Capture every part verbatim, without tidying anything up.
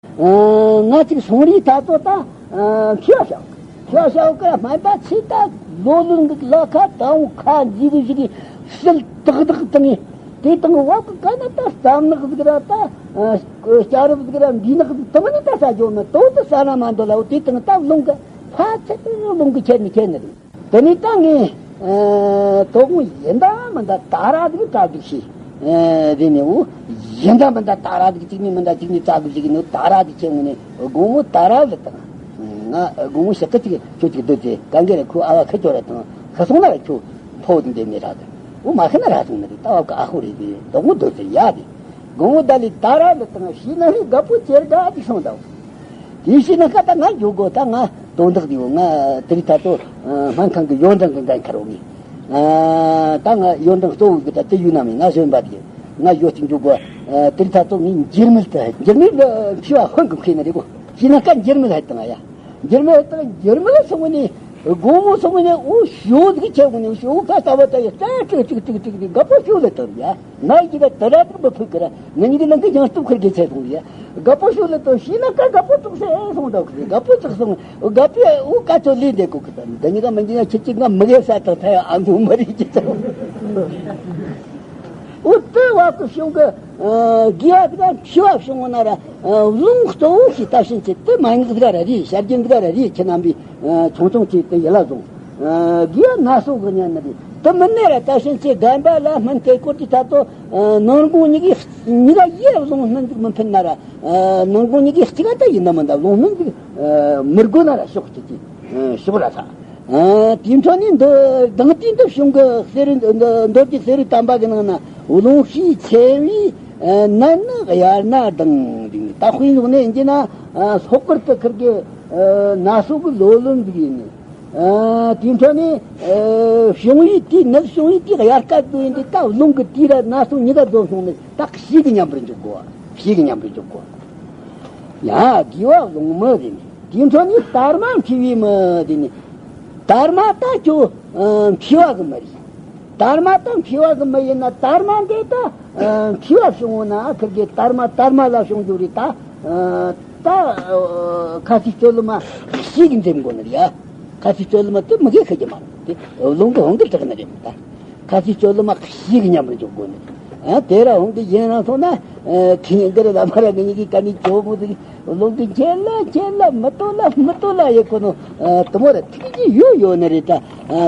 ང་ཅིག་སོང་རིས་ད་ཚོ་ད་མཁས་པ་ཤོག་མཁས་པ་ཤོག་གི་སྨན་པ་ཆེ་ད་ལོ་ལོན་གི་ལ་ཁ་དང་ཁ་འཇིག་གི་ཞིག་གི་སིལ་ཏག་ཏག་བཏང་ངས་དེ་དང་བབ་གི་ག་ན་ད་རྩམ་ནག་ཟིག་ར་ད་སྐྱ་རབ་ཟིག་ར་འབྲས་ནག་ཟིག་བཏང་ནི་ད་ཟ་རྒྱུ་མི་དོ་དུ་ཟ་ན་མ་འདོད་ལ་འོ་དེ་དང་ད་རླུང་གི་ཕ་ཚད་དུ་རླུང་གི་ཁྱེར་ནི་ཁྱེར་ནི་རེད། དེ་ནས་ད་ངས་ཨ་དོ་དགོང་ཡིན་ད་མིན་ད་ད་ར་ཟིག་བཀྲ་སྒྲིག་བྱས། ཨ་དེ་ནས་འུ་ཡིན་ད་མིན་ད་ད་ར་ཟིག་གཅིག་ནས་མིན་ད་གཅིག་ནས་བཀྲ་སྒྲིག་བྱས་ནས་ད་ར་ཟིག་ཁྱེར་ངོ་ནས་དགོང་མོ་ད་ར་ལ་དང་། ང་དགོང་མོ་ཞག་གི་ཅིག་ཁྱོད་ཅིག་སྡོད་དེ་གན་གི་ར་ཁོ་ཨ་བ་ཁ་ཁྱོད་ར་དང་ཤི་སོང་ན་ར་ཁྱོད་ཕོ་དེ་འདེམས་ནས་ར་དང་འུ་མ་ཤི་ན་ར་སོང་ནི་རེད། ད་བ་གི་ཨ་ཁུ་རེད་དེ་དོ་དགོང་སྡོད་དེ་ཡ་དེ། དགོང་མོ་ད་ལི་ད་ར་ལ་དང་ཤི་ན་ཧི་དགའ་པོ་ཁྱེར་དགའ་ཅིག་སོང་ད། དེ་ཤི་ན་ཁ་ད་ང་འགྱོ་དགོ་ད་ང་དོན་དག་དེ་འོ་ང་དེ་རིང་ད་ཚོ་སྨན་ཁང་གི་ཡོན་ཀྲང་གི་འགན་འཁར་འོ་ངས། ད་ང་ཡོན་ཀྲང་གཙོ་བོ་གི་ད་དེ་ཡུལ་ན་མི་ང་གཞོན་པ་དེ་ང་ཡོད་ཅིག་འགྱོ་དགོ། དེ་རིང་ད་ཚོ་ངས་འགྱུར་མེད་དུ་འགྱུར་མེད་ལ་མཁས་པ་ཧོན་གི་མཁས་ན་རེད་གོ། ཤི་ན་ཁ་འགྱུར་མེད་ལ་ད་ང་ཡ། འགྱུར་མེད་ད་འགྱུར་མེད་ལ་སོང་ནས་དགོང་མོ་སོང་ནས་འུ་ཞོ་ཟིག་ཁྱེར་གོ་ནས་ཞོ་ཁ་ལྟ་བ་ད་ཡ་ད་ཀྲིག་ཀྲིག་ཀྲིག་ཀྲིག་དགའ་པོ་ཞོ་ལ་ད་ཡ། ང་ཡི་གེ་ད་ར་ཏུ་བ་ཕུག་གི་ར། ང་ཉིད་ཀྱི་ནང་གི་ཡང་སྟོབས་ཁུར་གེ་ཚེ་སོང་ཡ། དགའ་པོ་ཞུ་ལ་དོ་ཤི་ན་ཀ་དགའ་པོ་ཙོག་སེ་སོང་ད་གི་དགའ་པོ་ཙོག་སོང་། དགའ་པོ་འུ་ཀ་ཚོ་ལི་འདེ་གོ་གི་ད་འདི་ཉི་ག་མི་འདི་ན་ཁྱེད་ཀྱི་ང་མི་གེ་ས་དང་ཐ་ཡ་ཨ་མོ་མ་རིག་གི་ཚོ། འུ་ཏི་བ་གི་ཤོང་གི་དགེ་བ་དེ་ག་ཤི་བ་ཤོང་ན་ར་ལུང་གཙོ་བོ་ཞིག་ད་ཕྱིན་ཆད་དེ་མ་ངག་དེ་ག་ར་རེད། ཤར་རྒྱན་དེ་ག་ར་རེད། ཁྱེད་རྣམ་པས་ཆུང་ཆུང་ཅིག་དེ་ཡིད་ལ་བཟུང་། དགེ་བ་སྣ་ཚོགས་ཀྱི་ཉམས་ནི་རེད། དེ་མིན་ནས་ར་ད་ཕྱིན་ཆད་རྒན་པ་ལ་སྨན་དེ་སྐོར་གྱི་ཐད་དུ་ནང་དགོང་ཉི་གི་ཉི་ག་ཡེ་བློང་སྨན་ཟིག་མི་ཕན་ན་ར། ནང་དགོང་ཉི་གི་གཅིག་ད་ཡིན་ན་མིན་ད་བློང་སྨན་ཟིག་མི་དགོས་ན་ར་ཤོག་ཅིག་ཅིག་ཤོག་ར་ད། དེའི་འཕྲོ་ནས་འདི་དང་དེའི་འདི་གཞུང་གི་གསེར་མདོ་རྒྱུད་གསེར་བུ་དམ་པ་གི་ནང་ན་བློང་ཤས་ཆེ་བའི་ནད་ནི་དབྱར་ན་ལྡང་། ད་དཔེ་བཞག་ནས་ཡིན་གྱི་ན་ལྷག་པར་དུ་ཁིར་གི་ན་སོ་གི་ལོ་ལོན་ཟིག་ཡིན་ནི། དེའི་འཕྲོ་ནས་བྱུང་བའི་དུས་ནད་བྱུང་བའི་དུས་དབྱར་སྐད་དུ་ཡིན་དུས་ད་རླུང་གི་དུས་ར་སྣ་ཚོགས་ཉི་ཟླ་རྫོགས་སོང་ནས་ད་ཞིག་གི་མཉམ་པར་འཇུག་དགོས། ཞིག་གི་མཉམ་པར་འཇུག་དགོས། ཡ་དགེ་བ་སློང་མི་དེ་ནི་དེའི་འཕྲོ་ནས་དར་མ་མཁས་པའི་མི་དེ་ནི་དར་མ་ད་ཁྱོད་མཁས་པ་གི་མི་རེད། དར་མ་ད་མཁས་པ་གི་མི་ཡིན་ན་དར་མ་འདི་ད་མཁས་པ་བྱུང་བ་ན་ཁིར་གི་དར་མ་དར་མ་ལ་བྱུང་རྒྱུ་རེད་ད། ད་ཁ་སི་སྤྱོད་ལམ་ཞིག་གི་འཛེམ་དགོས་ནི་རེད་ཡ། ཁ་སི་སྤྱོད་ལམ་དེ་མི་དགེ་ཁ་གི་མ་རེད། དེ་རླུང་གི་ཧོང་གི་དྲག་ནི་རེད་མི་ད། ཁ་སི་སྤྱོད་ལམ་ཞིག་གི་མཉམ་རུ་འཇུག་དགོས་ནི་རེད། དེ་ར་ཧོང་གི་ཡིན་རང་སོང་ན་ཁི་ཉིན་གི་རེད་ལ་མ་ར་གི་ཉིན་གི་ཀ་ནི་ཇོ་མོ་དེ་རླུང་གི་ཁྱེད་ལ་ཁྱེད་ལ་མི་ཏོ་ལ་མི་ཏོ་ལ་ཡེ་ཁོ་ནོ་དུ་མོ་ར་ཐིག་གི་ཡོད་ཡོད་ནི་རེད་ད།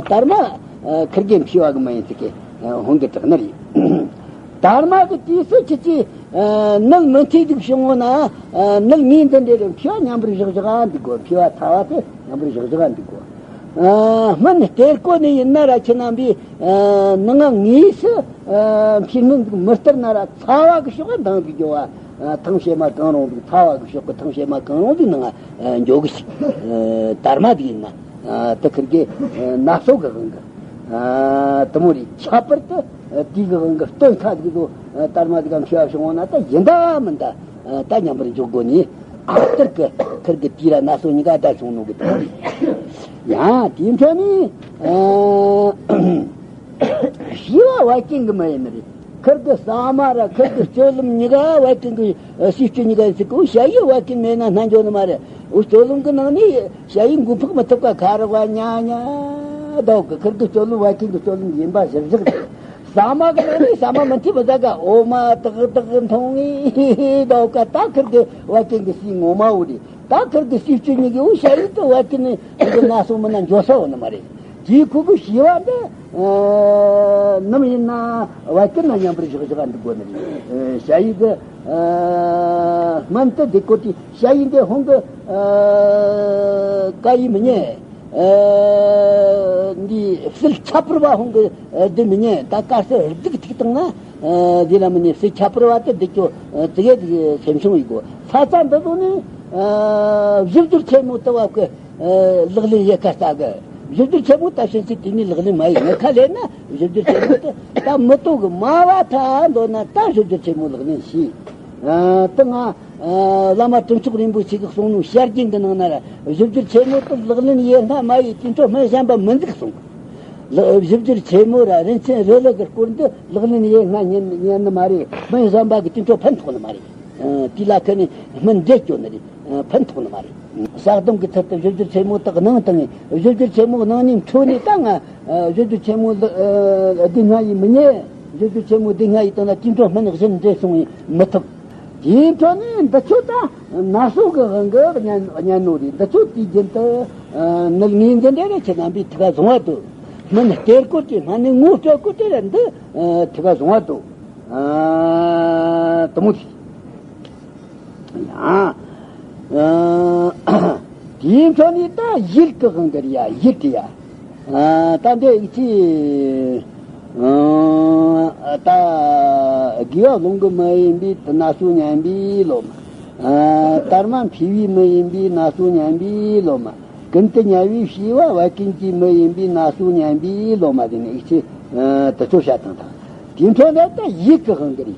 དར་མ་ཁིར་གི་མཁས་པ་གི་མ་ཡིན་ཚིག་གི་ཧོང་གི་དྲག་ནི་རེད། དར་མ་གི་དུས་སུ་ཁྱེད་ཀྱིས་ནད་མི་མཁས་ཟིག་བྱུང་བ་ན་ནད་ངོས་འདི་འདྲ་རེད། མཁས་པ་མཉམ་པར་བཞག་བཞག་འདུག་དགོས། མཁས་པ་ཚ་བ་དེ་མཉམ་པར་བཞག་བཞག་འདུག་དགོས། སྨན་གཏེར་བརྐོས་ནས་ཡིན་ན་ར་ཁྱེད་རྣམ་པས་ནད་ངོས་སུ་འཕེལ་སྨན་ཟིག་མི་སྟེར་ན་ར་ཚ་བ་གི་ཕྱོགས་ལ་འདང་ཟིག་རྒྱོ་བ། ཐང་ཤེ་མ་གང་རུང་ཟིག་ཚ་བ་གི་ཕྱོགས་གི་ཐང་ཤེ་མ་གང་རུང་ཟིག་ནང་འཇོག་གི་ཞིག་དར་མ་ཟིག་ཡིན་ན། དེ་ཁིར་གི་ན་སོ་གི་དབང་གི་དུ་མོ་རེད། ཁྱད་པར་དུ་དེའི་གི་དབང་གི་སྟོན་ཁ་ཟིག་དུ་དར་མ་ཟིག་གམ་ཤེས་བ་བྱུང་བ་ན་ད་ཡིན་ད་མིན་ད་ད་མཉམ་པར་འཇོག་དགོས་ནི། ཨ་སྟར་གི་ཁིར་གི་དུས་ར་ན་སོ་གཉིས་ཀ་ད་བྱུང་ནོ་གི་དུ་མོ་རེད། ཡང་དེའི་འཕྲོ་ནི་ཤི་བ་བད་ཀན་གི་མི་ཡིན་ནི་རེད། ཁིར་གི་ཟ་མ་ར་ཁིར་གི་སྤྱོད་ལམ་གཉིས་ཀ་བད་ཀན་གི་སྲིད་སྤྱོད་གཉིས་ཀ་ཡིན་ཟིག་གོ། ཞ་ཡི་བད་ཀན་མེད་ན་སྣ་འཇོག་ནི་མ་རེད། འུ་སྤྱོད་ལམ་གི་ནང་ནས་ཞ་ཡི་འགུལ་འཕག་མི་ཐུབ་ཀ་ཁ་རག་པ་ཉ་ཉ་དོག་གི་ཁིར་གི་སྤྱོད་ལམ་བད་ཀན་གི་སྤྱོད་ལམ་ཡིན་པ་ཞིབ་ཞིབ་རེད། ཟ་མ་གི་ནང་ནས་ཟ་མ་མི་འཐུས་མི་ཟ་ག་འོ་མ་ཏག་ཏག་འཐུང་ངེ་དོག་ག་ད་ཁིར་གི་བད་ཀན་གི་སྲིད་ངོ་མ་འུ་རེད། ད་ཁིར་གི་སྲིད་སྤྱོད་གཉིས་ཀྱི་འུ་ཞ་ཡི་དུ་བད་ཀན་ནི་ཁིར་གི་ན་སོ་མི་ན་འཇོག་ས་འོ་ནི་མ་རེད། དེའི་ཁུ་གུ་ཤི་བ་འདི་ནམ་ཡིན་ན་བད་ཀན་ན་མཉམ་པར་བཞག་བཞག་འདུག་དགོས་ནི་རེད། ཞ་ཡི་གི་སྨན་དུ་འདི་ཀོ་ཏི་ཞ་ཡི་འདི་ཧོང་གི་ཀ་ཡི་མི་ཉན། འདི་བསིལ་ཁྱད་པར་བ་ཧོང་གི་འདི་མི་ཉན། ད་དཀར་སེར་རྡུག་ཐིག་བཏང་ན་འདི་ལ་མི་ཉན། བསིལ་ཁྱད་པར་བ་དེ་འདི་ཀྱོ་ཙི་གེ་སེམས་ཆུང་ཡི་གོ། ས་ཚ་འདི་ཚོ་ནི་བཞི་བསྒྱུར་ཆེན་མོ་དུ་བབ་གི་ལག་ལེན་ཡེ་ཁ་ལྟ་གི། བཞི་བསྒྱུར་ཆེན་མོ་ད་ཕྱིན་ཆད་དེ་ནི་ལག་ལེན་མ་ཡེ། ངས་ཁ་ལེན་ན་བཞི་བསྒྱུར་ཆེན་མོ་དེ་ད་མི་ཏོ་གི་མ་བ་ཐ་འདོད་ན་ད་བཞི་བསྒྱུར་ཆེན་མོ་ལག་ལེན་བྱེད། ད་ང་བླ་མ་དྲིན་ཆོག་རིན་པོ་ཆེ་གི་གསུང་ནོ་ཞལ་རྒྱུན་གི་ནང་ན་ར་བཞི་བསྒྱུར་ཆེན་མོ་དེ་ལག་ལེན་ཡེ་སྣ་མ་ཡེ་དེ་འཕྲོ་སྨན་གཞན་པ་མི་འཛུགས་གསུང་གི། བཞི་བསྒྱུར་ཆེན་མོ་ར་རིན་ཆེན་རི་ལི་གི་སྐོར་འདི་ལག་ལེན་ཡེ་སྣ་ཉན་ཉན་ནི་མ་རེད། སྨན་གཞན་པ་གི་དེ་འཕྲོ་ཕན་ཐོགས་ནི་མ་རེད། དེ་ལ་ཁ་ནས་སྨིན་འདྲེ་སྐྱོ་ནི་རེད། ཕན་ཐོགས་ནི་མ་རེད། ས་དོང་གི་ཚུལ་དུ་བཞི་བཅུ་ཆེན་མོ་དག་སྣང་དང་། བཞི་བཅུ་ཆེན་མོ་སྣང་ནས་འཕྲོ་ནས་ད་ང་བཞི་བཅུ་ཆེན་མོ་སྡེ་ལྔ་ཡིས་མི་རྙེད། བཞི་བཅུ་ཆེན་མོ་སྡེ་ལྔ་ཡིས་དང་ན་དེའི་འཕྲོ་སྨིན་བཞིན་འདྲེ་སོང་བས་མི་ཐུབ། དེའི་འཕྲོ་ནས་འདི་ཚོ་ད་ན་སོ་གི་དབང་གིས་ཉན་ཉན་ནོ་རེད། འདི་ཚོ་དུས་རྒྱུན་དུ་ནི་ངོས་འཛིན་འདྲ་རེ་ཁྱེད་རྣམ་པས་ཐུགས་ཀ་བཟུང་བ་དུ། སྨིན་སྟེར་སྐོར་གྱི་སྨན་ནི་ངོ་སྤྲོད་སྐོར་དེ་ལ་འདི་ཐུགས་ཀ་བཟུང་བ་དུ། དུ་མོ་དེ། ཡང་། དེའི་འཕྲོ་ནས་ད་ཡུལ་གྱི་དབང་གིས་ཡ་ཡུལ་དེ་ཡ། ད་འདི་ཡིག་ཆེ། ད་དགེ་བ་སློང་གི་མི་ཡིན་པས་ན་སོ་ཉན་པའི་སློབ་མ། དར་མ་འཕེལ་བའི་མི་ཡིན་པས་ན་སོ་ཉན་པའི་སློབ་མ། ཀུན་ཏུ་དམྱལ་བའི་བྱིས་པ་བད་ཀན་གྱི་མི་ཡིན་པས་ན་སོ་ཉན་པའི་སློབ་མ་དེ་ནི་ཡིག་ཆེ། དུ་ཚོ་བཤད་དང་དང་། དེའི་འཕྲོ་ནས་ད་ཡུལ་གྱི་དབང་གིས་རེད།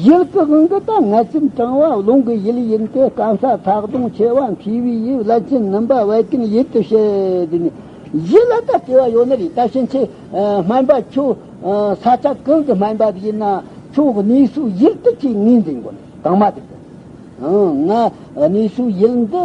ཡུལ་གྱི་དབང་གིས་ད་ངར་ཅན་གྲང་བ་རླུང་གི་ཡུལ་ཡིན་ཏེ། སྐམ་ས་ཚ་གདུང་ཆེ་བ་འཕེལ་བའི་ཡུལ། བླ་ཆེན་སྣུམ་པ་བད་ཀན་ཡུལ་དུ་བཤད། དེ་ནི་ཡུལ་ལ་ད་ལྟེ་བ་ཡོད་ནི་རེད། ད་ཕྱིན་ཆད་སྨན་པ་ཁྱོད་ས་ཆ་གང་གི་སྨན་པ་ཡིན་ན་ཁྱོད་གནས་སའི་ཡུལ་དུ་ཁྱེད་ངོས་འཛིན་དགོས་ནི་དང་མ་དེ་གི། ང་གནས་སའི་ཡུལ་འདི་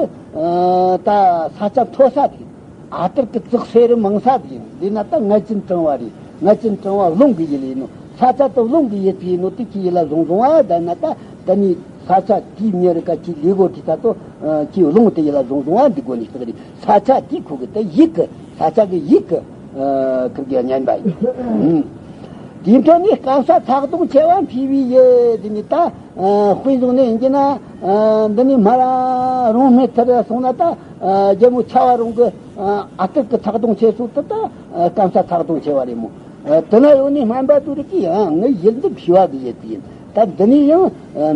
ད་ས་ཆ་མཐོ་ས་དེ། ཨ་ཏིར་གི་ཙག་སེ་རི་མང་ས་དེ་ཡིན། དེ་ན་ད་ངར་ཅན་གྲང་བ་རེད། ངར་ཅན་གྲང་བ་རླུང་གི་ཡུལ་ཡིན་ནོ། ས་ཆ་དེ་རླུང་གི་ཡུལ་དེ་ཡིན་ནོ། དེ་ཁྱེད་ཡིད་ལ་བཟུང་བཟུང་བ་ད་ན་ད་ད་ནི་ས་ཆ་དེའི་མྱི་རིགས་ཀ་ཁྱེད་ལས་སྒོ་དེ་ད་དོ་ཁྱེད་རླུང་དེ་ཡིད་ལ་བཟུང་བཟུང་བ་འདི་དགོས་ནི་ཞིག་རེད། ས་ཆ་དེ་ཁོ་གི་ད་ཡུལ་གི་ས་ཆ་གི་ཡུལ་གི་ཁུར་གི་སྙན་པ་ཡིན། དེའི་འཕྲོ་ནས་སྐམ་ས་ཚ་གདུང་ཆེ་བ་འཕེལ་བའི་ཡུལ་དེ་ནི་ད། དཔེ་བཟུང་ནས་ཡིན་གྱི་ན། འདི་ནི་སྨ་ར་རོང་སྨད་ཐར་སོང་ན་ད། རྒྱལ་མོ་ཆ་བ་རོང་གི་ཨ་ཏིར་གི་ཚ་གདུང་ཆེ་སོང་དུ་ད་སྐམ་ས་ཚ་གདུང་ཆེ་བ་རེད་མོ། དེ་ན་ཡོད་ནི་སྨན་པ་དུ་རིག་གི་ཡང་ངའི་ཡུལ་འདི་འཕེལ་བ་གི་ཡུལ་དུ་ཡིན། ད་འདི་ནས་ཡང་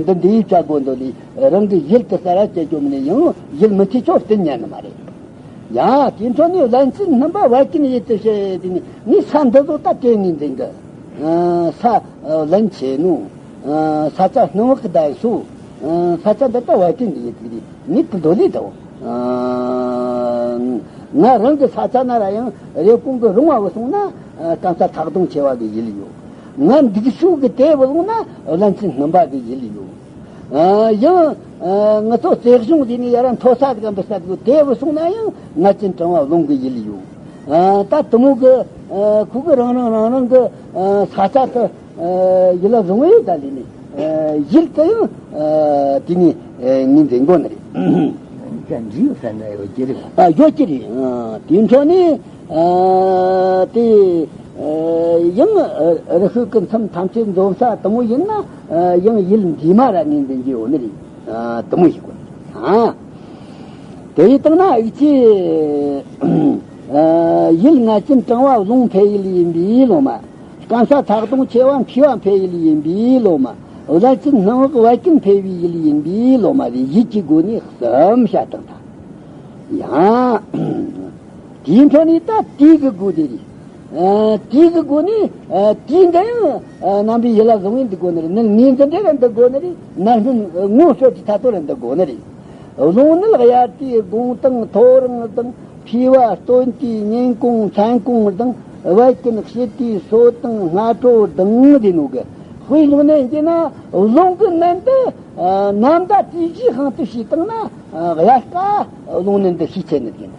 འདི་འདི་ཡིས་བྱ་དགོས་འདོད་ལས་རང་གི་ཡུལ་དུ་གསར་བ་སྐྱེ་རྒྱུ་མིན་ནས་ཡང་ཡུལ་མི་འཐུས་ཆོག་བསྟན་ཉན་ནི་མ་རེད། ཡང་དེའི་འཕྲོ་ནས་བླ་ཆེན་སྣུམ་པ་བད་ཀན་ཡུལ་དུ་བཤད་དེ་ནི་ངས་ས་འདི་ཚོ་ད་དེ་ངས་འཛིན་གི། ས་བླན་ཆེ་ནོ། ས་ཆ་སྣུམ་བག་གི་ལྡན་སོ། ས་ཆ་འདི་ད་བད་ཀན་ཡུལ་དུ་ངས་དེ་འདོད་ལས་དོ། ང་རང་གི་ས་ཆ་ན་ར་ཡང་རེབ་གོང་གི་རོང་བ་བུད་སོང་ན་སྐམ་ས་ཚ་གདུང་ཆེ་བ་གི་ཡུལ་ཡོད། ང་འདུག་ས་གི་དེ་བུད་སོང་ན་བླ་ཆེན་སྣུམ་པ་གི་ཡུལ་ཡོད། ཡང་ང་ཚོ་རྩེ་གཞུང་དེ་ནས་ཡར་མཐོ་ས་དེ་ག་འབུད་ས་དེ་དེ་བུད་སོང་ན་ཡང་ངར་ཅན་གྲང་བ་རླུང་གི་ཡུལ་ཡོད། ད་དུ་མོ་གི་ཁུ་གི་རང་རང་རང་རང་གི་ས་ཆ་དུ་ཡིད་ལ་བཟུང་བས་ད་ལས་ནས་ཡུལ་དུ་ཡང་དེ་ནས་ངོས་འཛིན་དགོས་ནི་རེད། འདྲི་ཡོད་ས་ན་ཡོད་ཀྱི་རེད། ཡོད་ཀྱི་རེད། དེའི་འཕྲོ་ནས། དེ་ཡང་རི་ཤོད་ཀྱི་མཚམས་ཐམས་ཅད་འཛོམས་ས་དུ་མོ་ཡིན་ན་ཡང་ཡུལ་འདི་མ་ར་ངོས་འཛིན་གྱི་ཡོད་ནི་རེད། དུ་མོ་ཞིག་དགོས། དེ་ཡི་སྟེང་ན་ཡིག་ཆེ། ཡུལ་ངར་ཅན་གྲང་བ་རླུང་འཕེལ་ཡུལ་ཡིན་པའི་སློབ་མ། སྐམ་ས་ཚ་གདུང་ཆེ་བ་འཕེལ་བ་འཕེལ་ཡུལ་ཡིན་པའི་སློབ་མ། བླ་ཆེན་སྣུམ་བག་བད་ཀན་འཕེལ་བའི་ཡུལ་ཡིན་པའི་སློབ་མ་རེད། ཡུལ་གྱི་སྒོ་ནས་གསུམ་བཤད་དང་ད། ཡང་། དེའི་འཕྲོ་ནས་ད་དུས་ཀྱི་སྒོ་དེ་རེད། དུས་ཀྱི་སྒོ་ནས་དུས་འདི་ཡང་རྣམ་པའི་ཡིད་ལ་བཟུང་བའི་འདི་སྒོ་ནས་རེད། ནི་ངོས་འཛིན་འདྲ་ར་འདི་སྒོ་ནས་རེད། ནར་སྨིན་ངོ་སྤྲོད་ཀྱི་ཐ་ཐོ་ར་འདི་སྒོ་ནས་རེད། རླུང་ནད་དབྱར་དུས་དགུང་དང་ཐོ་རངས་དང་། མཁྲིས་པ་སྟོན་དུས་ཉིན་གུང་མཚན་གུང་དང་། བད་ཀན་ཕྱི་དུས་སོ་དང་སྔ་དྲོ་དང་དེ་ནོ་གི། དཔེ་བླུགས་ནས་འདི་ན་རླུང་གི་ནད་འདི་ནམ་ཟླ་དུས་བཞིའི་དབང་དུ་བྱས་བཏང་ན་དབྱར་ཁ་རླུང་ནད་འདི་ཤས་ཆེ་ནི་རེད།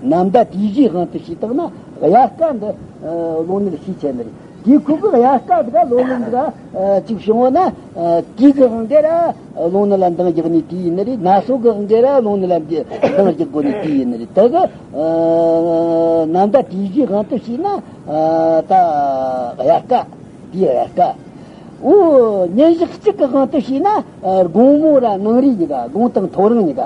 ནམ་ཟླ་དུས་བཞིའི་དབང་དུ་བྱས་བཏང་ན་དབྱར་ཁ་འདི་རླུང་ནད་ཤས་ཆེ་ནི་རེད། དེའི་ཁུལ་གྱི་དབྱར་ཁ་འདི་ག་ལོ་ལོ་འདི་ག་གཅིག་བྱུང་བ་ན་དུས་ཀྱི་དབང་གིས་ར་རླུང་ནད་ལ་འདང་རྒྱག་ནི་དེ་ཡིན་ནི་རེད། ན་སོ་གི་དབང་གིས་ར་རླུང་ནད་ལ་འདི་འདང་རྒྱག་དགོས་ནི་དེ་ཡིན་ནི་རེད། དེ་གི་ནམ་ཟླ་དུས་བཞིའི་དབང་དུ་བྱས་ན་ད་དབྱར་ཁ་དེའི་དབྱར་ཁ། འོ་ཉིན་ཞག་གཅིག་གི་དབང་དུ་བྱས་ན་དགོང་མོ་ར་ནངས་རི་གཉིས་ཀ་དགོང་དང་ཐོ་རངས་གཉིས་ཀ་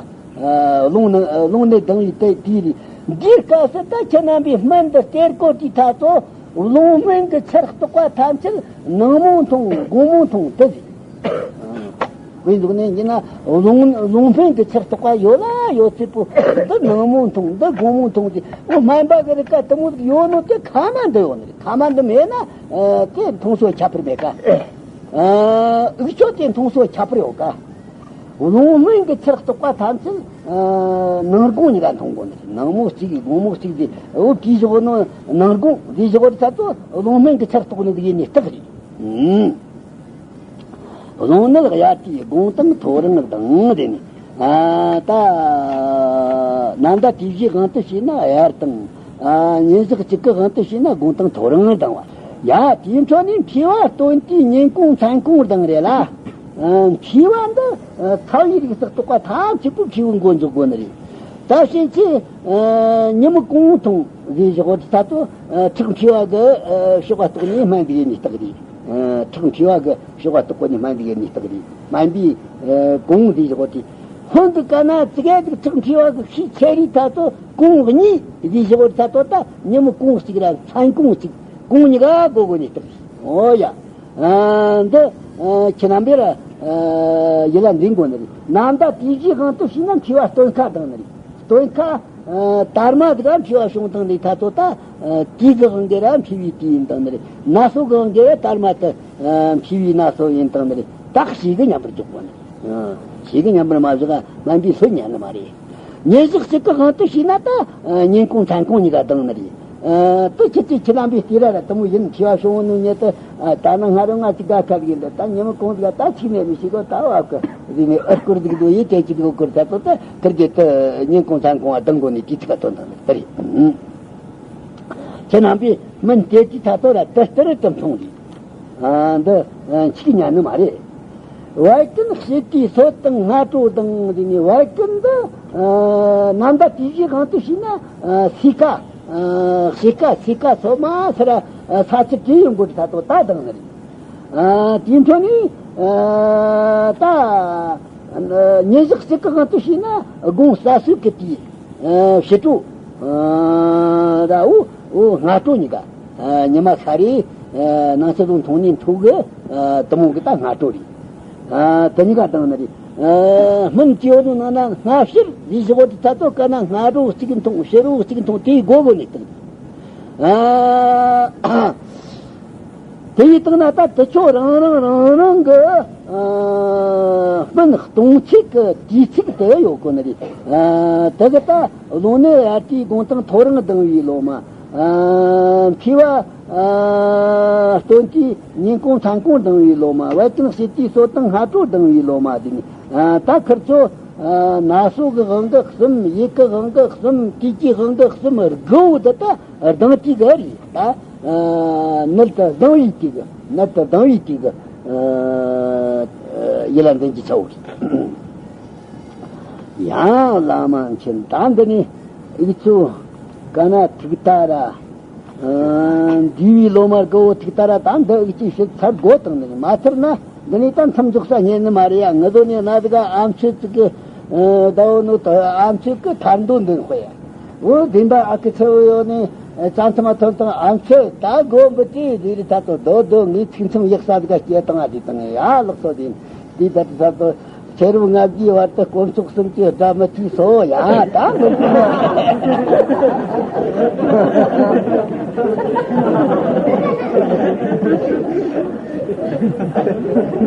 རླུང་ནད་རླུང་ནད་ལྡང་བའི་དེ་དེའི་རེད། འདིའི་སྐབས་སུ་ད་ཁྱེད་རྣམ་པས་སྨན་འདི་སྟེར་དགོས་དུས་ཐ་ཚོ། རླུང་སྨན་གྱི་ཆར་གཏོགས་པ་ཐམས་ཅད་ནངས་མོ་འཐུང་དགོང་མོ་འཐུང་དེ་ཟིག་དཔེ་འཇོག་ནས་ཡིན་ན་རླུང་རླུང་སྨན་གྱི་ཆར་གཏོགས་པ་ཡོད་ལ་ཡོད་ཚད་པོ་འདི་ནངས་མོ་འཐུང་འདི་དགོང་མོ་འཐུང་དེ། འོ་སྨན་པ་གི་རིགས་ཀ་དུ་མོ་ཟིག་ཡོད་ནོ་དེ་ཁ་མ་འདི་ཡོད་ནི་རེད། ཁ་མ་འདི་མེད་ན་དེ་འཐུང་སོ་ཁྱད་པར་མེད་ཀ། འུག་ཆོ་དེ་འཐུང་སོ་ཁྱད་པར་ཡོད་ཀ། རླུང་སྨན་གྱི་ཆར་གཏོགས་པ་ཐམས་ཅད་ནངས་དགོང་གཉིས་ཀ་འཐུང་དགོས་ནི་རེད། ནངས་མོ་གཅིག་གིས་དགོང་མོ་གཅིག་དེ་འོ་དེའི་ཞོགས་ནོ་ནངས་དགོང་དེའི་ཞོགས་རེ་ཚར་ཚོ་རླུང་སྨན་གྱི་ཆར་གཏོགས་ནི་དེ་ཡིན་ནི་རྟགས་རེད། རླུང་ནད་དབྱར་དུས་དགུང་དང་ཐོ་རངས་དང་དེ་ནི། ཨ། ད་ནམ་ཟླ་དུས་བཞིའི་དབང་དུ་བྱས་ན་དབྱར་དང་། ཨ། ཉིན་ཞག་གཅིག་གི་དབང་དུ་བྱས་ན་དགུང་དང་ཐོ་རངས་ལྡང་བ། ཡ། དེའི་འཕྲོ་ནས་མཁྲིས་པ་སྟོན་དུས་ཉིན་གུང་མཚན་གུང་ལྡང་རེད་ལ། ཨ། མཁྲིས་པ་འདི། ཨ། ཚ་བའི་རིགས་སུ་གཏོགས་པ་ཐམས་ཅད་པོ་མཁྲིས་པའི་མགོ་འཛུགས་དགོས་ནི་རེད། ད་ཕྱིན་ཆད། ཨ། ཉིན་མོ་གུང་འཐུང་ཟེར་བཞག་པ་དེ་ད་དུ། ཨ། ཁྲག་མཁྲིས་པ་གི། ཨ། གཤོག་པ་གཏོགས་ནས་སྨན་འདི་ཡིན་ནི་རྟགས་རེད། ཨ། ཁྲག་མཁྲིས་པ་གི་གཤོག་པ་གཏོགས་པ་ནས་སྨན་འདི་ཡིན་ནི་རྟགས་རེད། སྨན་པའི། ཨ། གུང་ཟེར་བཞག་པ་དེ། ཧོན་དུ་ག་ན་ཙི་གེ་ཅིག་ཁྲག་མཁྲིས་པ་གི་ཤས་ཆེ་རིགས་ད་དུ་གུང་གཉིས་ཟེར་བཞག་པ་དེ་ད་དུ་ད་ཉིན་མོ་གུང་གཅིག་ར་མཚན་གུང་གཅིག་གུང་གཉིས་ཀ་དགོས་དགོས་ནི་རྟགས་རེད། འོ་ཡ། ཨ། འདི། ཨ། ཁྱེད་རྣམ་པས་ར། ཨ། ཡིད་ལ་འཛིན་དགོས་ནི་རེད། ནམ་ཟླ་དུས་བཞིའི་དབང་དུ་བྱས་ན་མཁྲིས་པ་སྟོན་ཁ་ལྡང་ནི་རེད། སྟོན་ཁ། ཨ། དར་མ་དེ་ག་མཁྲིས་པ་བྱུང་བཏང་ནི་ད་ཚོ་ད། ཨ། དུས་ཀྱི་དབང་གིས་ར་མཁྲིས་པའི་དུས་ཡིན་བཏང་ནི་རེད། ན་སོ་གི་དབང་གིས་ར་དར་མ་དེ། ཨ། མཁྲིས་པའི་ན་སོ་ཡིན་བཏང་ནི་རེད། ད་ཞེ་གི་མཉམ་པར་འཇོག་དགོས་ནི། ཨ། ཞེ་གི་མཉམ་པར་མ་བཞག་སྨན་པས་སུ་ཉན་ནི་མ་རེད། ཉིན་ཞག་གཅིག་གི་དབང་དུ་བྱས་ན་ད། ཨ། ཉིན་གུང་མཚན་གུང་གཉིས་ཀ་ལྡང་ནི་རེད། ཨ། དེ་ཁྱེད་ཚོས་ཁྱེད་རྣམ་པས་བལྟས་ར་ར་དེ་མོ་ཡིན། མཁྲིས་པ་བྱུང་ནོ་ཉིད་དུ། ཨ། ད་ནི་སྔ་རོ་ང་ཅིག་ག་ཁ་ཡིན་འདི་ད་ཉིན་མོ་གུང་ཟིག་ད་ཆིག་ནས་མི་ཤེས་གོ་ད་བ་གི་ཟིག་ནས་ཨར་སྐོར་ཟིག་འདུག་ཡིན་དེ་ཅིག་ཨོ་སྐོར་ད་ཚོ་ད་ཁིར་གེ་དེ་ཉིན་གུང་མཚན་གུང་བ་ལྡང་དགོས་ནི་དེ་ཚིག་ག་དོན་དང་ནི་དེ་རེད། ཁྱེད་རྣམ་པས་སྨན་དེ་དུས་ད་ཚོ་ར་དེ་ལྟར་དུ་མཐོང་རེད། ཨ། འདི། ཨ། འཆུག་ཉན་ནི་མ་རེད། བད་ཀན་ཕྱེད་དུས་སོ་དང་སྔ་དྲོ་དང་དེ་ནས་བད་ཀན་འདི། ཨ། ནམ་ཟླ་དུས་བཞིའི་དབང་དུ་བྱས་ན། ཨ། སོས་ཀ་ཨ། སོས་ཀ་སོས་ཀ་སོ་མ་སི་ར། ཨ། ས་ཆུ་དྲོད་ཡོད་མགོ་དྲི་ད་དོ་ད་ལྡང་ནི་རེད། ཨ། དེའི་འཕྲོ་ནས། ཨ། ད་ཉིན་ཞག་གཅིག་གི་དབང་དུ་བྱས་ན་དགུང་ཟ་སོས་ཀྱི་དུས། ཨ། ཕྱི་དྲོ། ཨ། ར་འུ་འུ་སྔ་དྲོ་གཉིས་ཀ་ཨ། ཉི་མ་ཤར་རེ། ཨ། ནང་ཆུ་ལུང་འཐུང་ནས་འཐུང་གི་ཨ། དེ་མོ་གི་ད་སྔ་དྲོ་རེད། ཨ། དེ་གཉིས་ཀ་ལྡང་ནི་རེད། ཨ། སྨན་གྱི་འོ་ནི་ནང་ན་སྔ་ཕྱིར་ལས་བཞི་བོ་དེ་ད་ཚོ་ག་ན་སྔ་དྲོ་གཅིག་འཐུང་ཕྱི་དྲོ་གཅིག་འཐུང་དེའི་སྒོ་སྒོ་ནས་བཏང་། ཨ། དེ་ཡིས་བཏང་ན་ད་དེ་ཚོ་རང་རང་རང་རང་གི་ཨ། སྨན་གཏོང་ཚིག་གི་དུས་ཚིགས་དེ་ཡོད་གོ་ནི་རེད། ཨ། དེ་གི་ད་རླུང་ནད་དབྱར་དུས་དགུང་དང་ཐོ་རངས་ལྡང་བའི་ལོ་མ། ཨ། མཁྲིས་པ། ཨ། སྟོན་དུས་ཉིན་གུང་མཚན་གུང་ལྡང་བའི་ལོ་མ། བད་ཀན་ཕྱེད་དུས་སོ་དང་སྔ་དྲོ་ལྡང་བའི་ལོ་མ་དེ་ནི། ཨ། ད་ཁིར་ཚོ། ཨ། ན་སོ་གི་དབང་གིས་གསུམ། ཡུག་གི་དབང་གིས་གསུམ། དུས་ཀྱི་དབང་གིས་གསུམ། དགུ་བོ་འདི་ད་ལྡང་དུས་གི་རེད་ད། ཨ། ནད་དུ་ལྡང་བའི་དུས་གི། ནད་དུ་ལྡང་བའི་དུས་གི། ཨ། ཡིད་ལ་འཛིན་གྱི་ཆའོ་རེད། ཡང་བླ་མ་མཁྱེན། ད་འདི་ནས་ཨུ་ཚོ་ག་ན་ཐུག་ད་ར། ཨ། འདས་པའི་ལོ་མ་དགུ་བོ་ཐུག་ད་ར་ད་འདི་ཨུ་ཅིག་ཞིག་ཚར་དགོས་དང་ནི་མ་ཚར་ན་འདི་ནས་ད་མཚམས་འཇོག་ས་རྙེད་ནི་མ་རེད་ཡ། ངི་ཟོ་ནས་ན་ཟི་ག་ཨ་མཆོད་ཅིག་གི། ཨ། ཟླ་བོ་ནོ་ད་ཨ་མཆོད་གི་ཐར་འདོད་འདུན་དཔེ་ཡ། འོ་བདེན་པ་ཨ་ཁུ་ཚེ་བོ་ཡོད་ནས་ཙང་ཐ་མ་ཐོན་དང་ཨ་མཆོད་ད་དགོན་པ་དེ་རེ་རེ་ད་དོ་དོ་དོ་ངའི་ཚིག་མཚམས་ཡག་ས་ཟི་ག་སྐྱེ་དང་ཨ་དེ་དང་ཡ་ལགས་སོ་དེ་དེ་ད་དེ་ད་དོ། ཚེ་རབས་ལྔ་བརྒྱའི་བར་དུ་དཀོན་མཆོག་གསུམ་གྱི་དགྲ་མི་ཐུལ་སོ་ཡ་ད་མི་ཐུལ།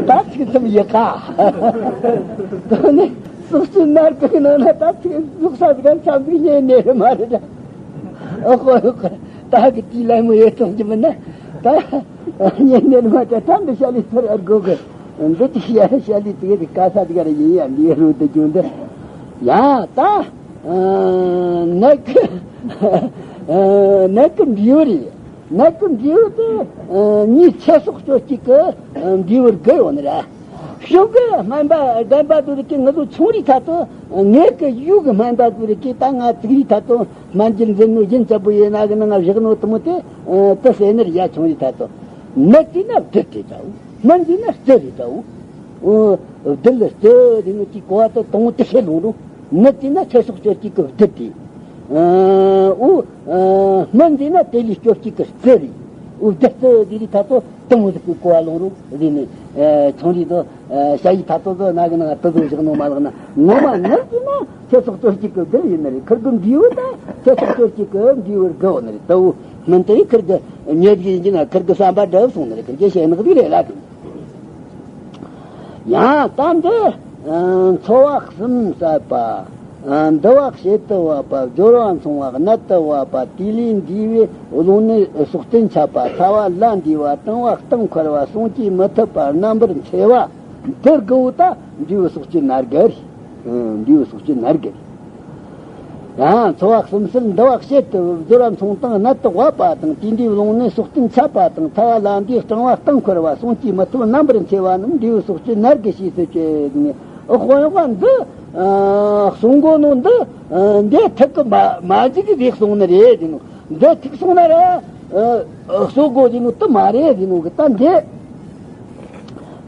ད་ཚིག་མཚམས་ཡག་ག་དོ་ནི་སོག་ཅིག་ནར་གི་ནང་ན་ད་ཚིག་སོག་ས་གི་ད་མཚམས་ཚིག་ཉན་ནས་རེད་མ་རེད་ད། ཨོ་ཧོ་ཧོ། ད་གི་དེའི་ལད་མོ་ཡོད་ཙང་གི་མིན་ན་ད་ཉན་ནས་རེད་མ་ད་ད་འདི་ཤ་ལི་ཚར་ཨར་གོ་གི། འདི་དེ་ཤ་ཤ་ལི་དེ་གི་ག་ས་དེ་ག་རེ་ཡིན་ཡ་འདི་རུ་དེ་རྒྱུ་འདི། ཡ་ད། ཨ། ནད་ཀྱི། ཨ། ནད་ཀྱི་འབྲས་བུ་རེད། ནད་ཀྱི་འབྲས་བུ་དེ། ཨ། མིའི་ཚེ་སྲོག་གཅོད་བྱེད་ཀྱི། ཨ། འབྲས་བུ་དགུ་ཡོད་ནི་རེད། ཕྱུགས་ཀྱི་སྨན་པ་རྒན་པ་དེ་རིགས་ཀྱིས་ང་ཚོ་ཆུང་རིས་ཐ་དུ་ངེད་ཀྱི་ཡུལ་གྱི་སྨན་པ་དེ་རིགས་ཀྱིས་ད་ང་ཙིག་རིས་ཐ་དུ་སྨན་གྱི་འཛིན་ནོ་ཡིན་ཙམ་པོ་ཡིན་ན་གི་ནང་ང་བཞག་ནོ་དེ་མོ་དེ། ཨ། དེ་ཟེར་ནི་རེད་ཡ། ཆུང་རིས་ཐ་དུ་ནད་དེ་ན་བདུད་དེ་ད་འོ། སྨན་དེ་ན་རྩི་རེད་ད་འོ། ཨོ། བདུད་ལ་རྩི་དེ་ནི་དེ་གོ་བ་དེ་དང་དེ་ཤེས་ལོང་རུང་། ནད་དེ་ན་ཚེ་སྲོག་གཅོད་བྱེད་ཀྱི་བདུད་དེ། ཨོ། སྨན་དེ་ན་དེ་ལས་སྐྱོབ་བྱེད་ཀྱི་རྩི་རེད། ཨོ། བདུད་རྩི་དེ་རེད་ད་དོ་དང་ཟིག་གི་གོ་བ་ལོང་རུང་རེད་ནི། ཆུང་རིས་དོ། ཞ་ཡི་ད་དོ་དོ་ན་གི་ནང་དུ་དོ་བཞག་ནོ་མ་ལག་ན་ངོ་མ་ནད་དེ་ན་ཚེ་སྲོག་གཅོད་བྱེད་ཀྱི་བདུད་ཡིན་ནི་རེད། ཁིར་གི་འབྲས་བུ་ད་ཚེ་སྲོག་གཅོད་བྱེད་ཀྱི་འབྲས་བུ་དགུ་བོ་ནི་རེད་ད་འོ། སྨན་དེ་ཁིར་གི་ཉེ་གི་ཡིན་གྱི་ན་ཁིར་གི་བསམ་པ་འགྲུབ་སོང་ནི་རེད། ཁིར་གི་ཞེ་ནག་དེ་རེད་ལ་དེ། ཡང་ད་འདི། ཨ། འཚོ་བ་གསུམ་ཟད་པ། ཨ། འདུ་བ་གཤེད་དུ་བབ་པ། སྦྱོར་བ་མཚུངས་པ་རྣལ་དུ་བབ་པ། དེ་ལས་འདས་པའི་རླུང་ནད་སྲོག་རྟེན་ཆད་པ། ཚ་བ་ལ་འདས་པ། གྲང་བ་གཏིང་འཁོལ་བ། བསྲུང་བྱེད་མི་ཐུབ་པ། རྣམ་པར་འཚེ་བ། དེར་དགུ་བོ་ད་འབྲས་བུ་སོགས་ཀྱི་ནར་ག་རེད། འབྲས་བུ་སོགས་ཀྱི་ནར་ག་རེད། ཡང་འཚོ་བ་གསུམ་སེལ་འདུལ་བ་བཤད་དུ་སྦྱོར་བ་མཚུངས་དང་གནད་དུ་བབ་པ་དང་། དུས་འདིའི་ལུང་ནས་སོགས་བསྟན་ཁྱབ་པ་དང་། ཐལ་བ་ལ་འདིའི་སྤྲང་བ་གཏམ་འཁོར་བ། གསུང་གཅིག་མི་ཐོབ་རྣམ་པར་འཚེ་བ་རྣམས། འབྲས་བུ་སོགས་ཀྱི་ནར་གི་ཞེས་སུ་བྱ་ནི། དཔང་པོ་འདི་གསུང་གོ་ནོ་འདི་འདི་ཐུག་གི་མ་མ་འཇིག་གི་རེད་གསུང་ནི་རེད་ཟེར་ནོ། འདི་ཐུག་སོང་ན་ར་གསོ་དགོས་ཟེར་ནོ་དུ་མ་རེད་ཟེར་ནོ་གི་ད་འདི།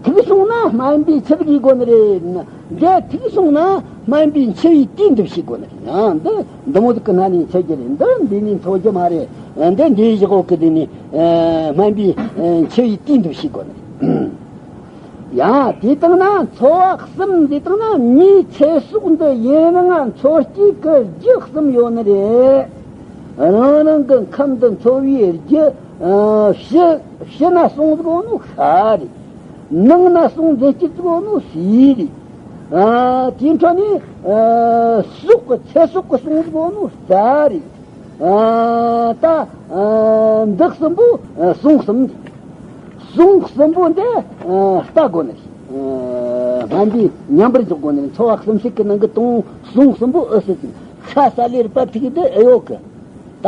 ཐུག་སོང་ན་སྨན་པའི་འཆི་བའི་སྒོ་ནས་རེད། འདི་ཐུག་སོང་ན་སྨན་པའི་འཆི་བའི་དུས་འདི་ཞིག་སྒོ་ནས་རེད། ཡང་འདི་འདི་མོ་ཟིག་གི་སྣ་ནས་འཆི་རྒྱུ་རེད། འདི་འདི་ནས་འཚོ་རྒྱུ་མ་རེད། འདི་འདི་བཞི་གོ་གི་འདི་ནས་སྨན་པའི་འཆི་བའི་དུས་འདི་ཞིག་སྒོ་ནས་རེད། ཡང་དེ་དང་ན་འཚོ་བ་གསུམ་འདི་དང་ན་མིའི་ཚེ་སྲོག་འདི་ཡུན་རིང་ང་འཚོ་སྐྱེལ་གི་རྒྱུ་གསུམ་ཡོད་ནི་རེད། རང་རང་གི་ཁམས་འདི་འཚོ་བའི་རྒྱུ། ཕྱི་ཕྱི་ན་སོང་ཟིག་ཡོད་ནོ་ཤ་རེད། ནང་ན་སོང་འཛིན་སྐྱིད་ཟིག་ཡོད་ནོ་ཟས་རེད། དེའི་འཕྲོ་ནས་སྲོག་གི་ཚེ་སྲོག་གི་སོང་ཟིག་ཡོད་ནོ་རྩྭ་རེད། ད་འདི་གསུམ་པོ་གསུང་གསུམ་རེད། གསུང་གསུམ་པོ་འདི་ལྟ་དགོས་ནི་རེད། སྨན་པས་མཉམ་པར་འཇོག་དགོས་ནི་རེད། འཚོ་བ་གསུམ་བྱེད་ཀྱི་ནང་གི་དོན་གསུང་གསུམ་པོ་ཨུ་སི་ཅིག་ཤ་ས་ལེར་པ་ཐིག་འདི་ཨེ་ཡོད་གི། ད་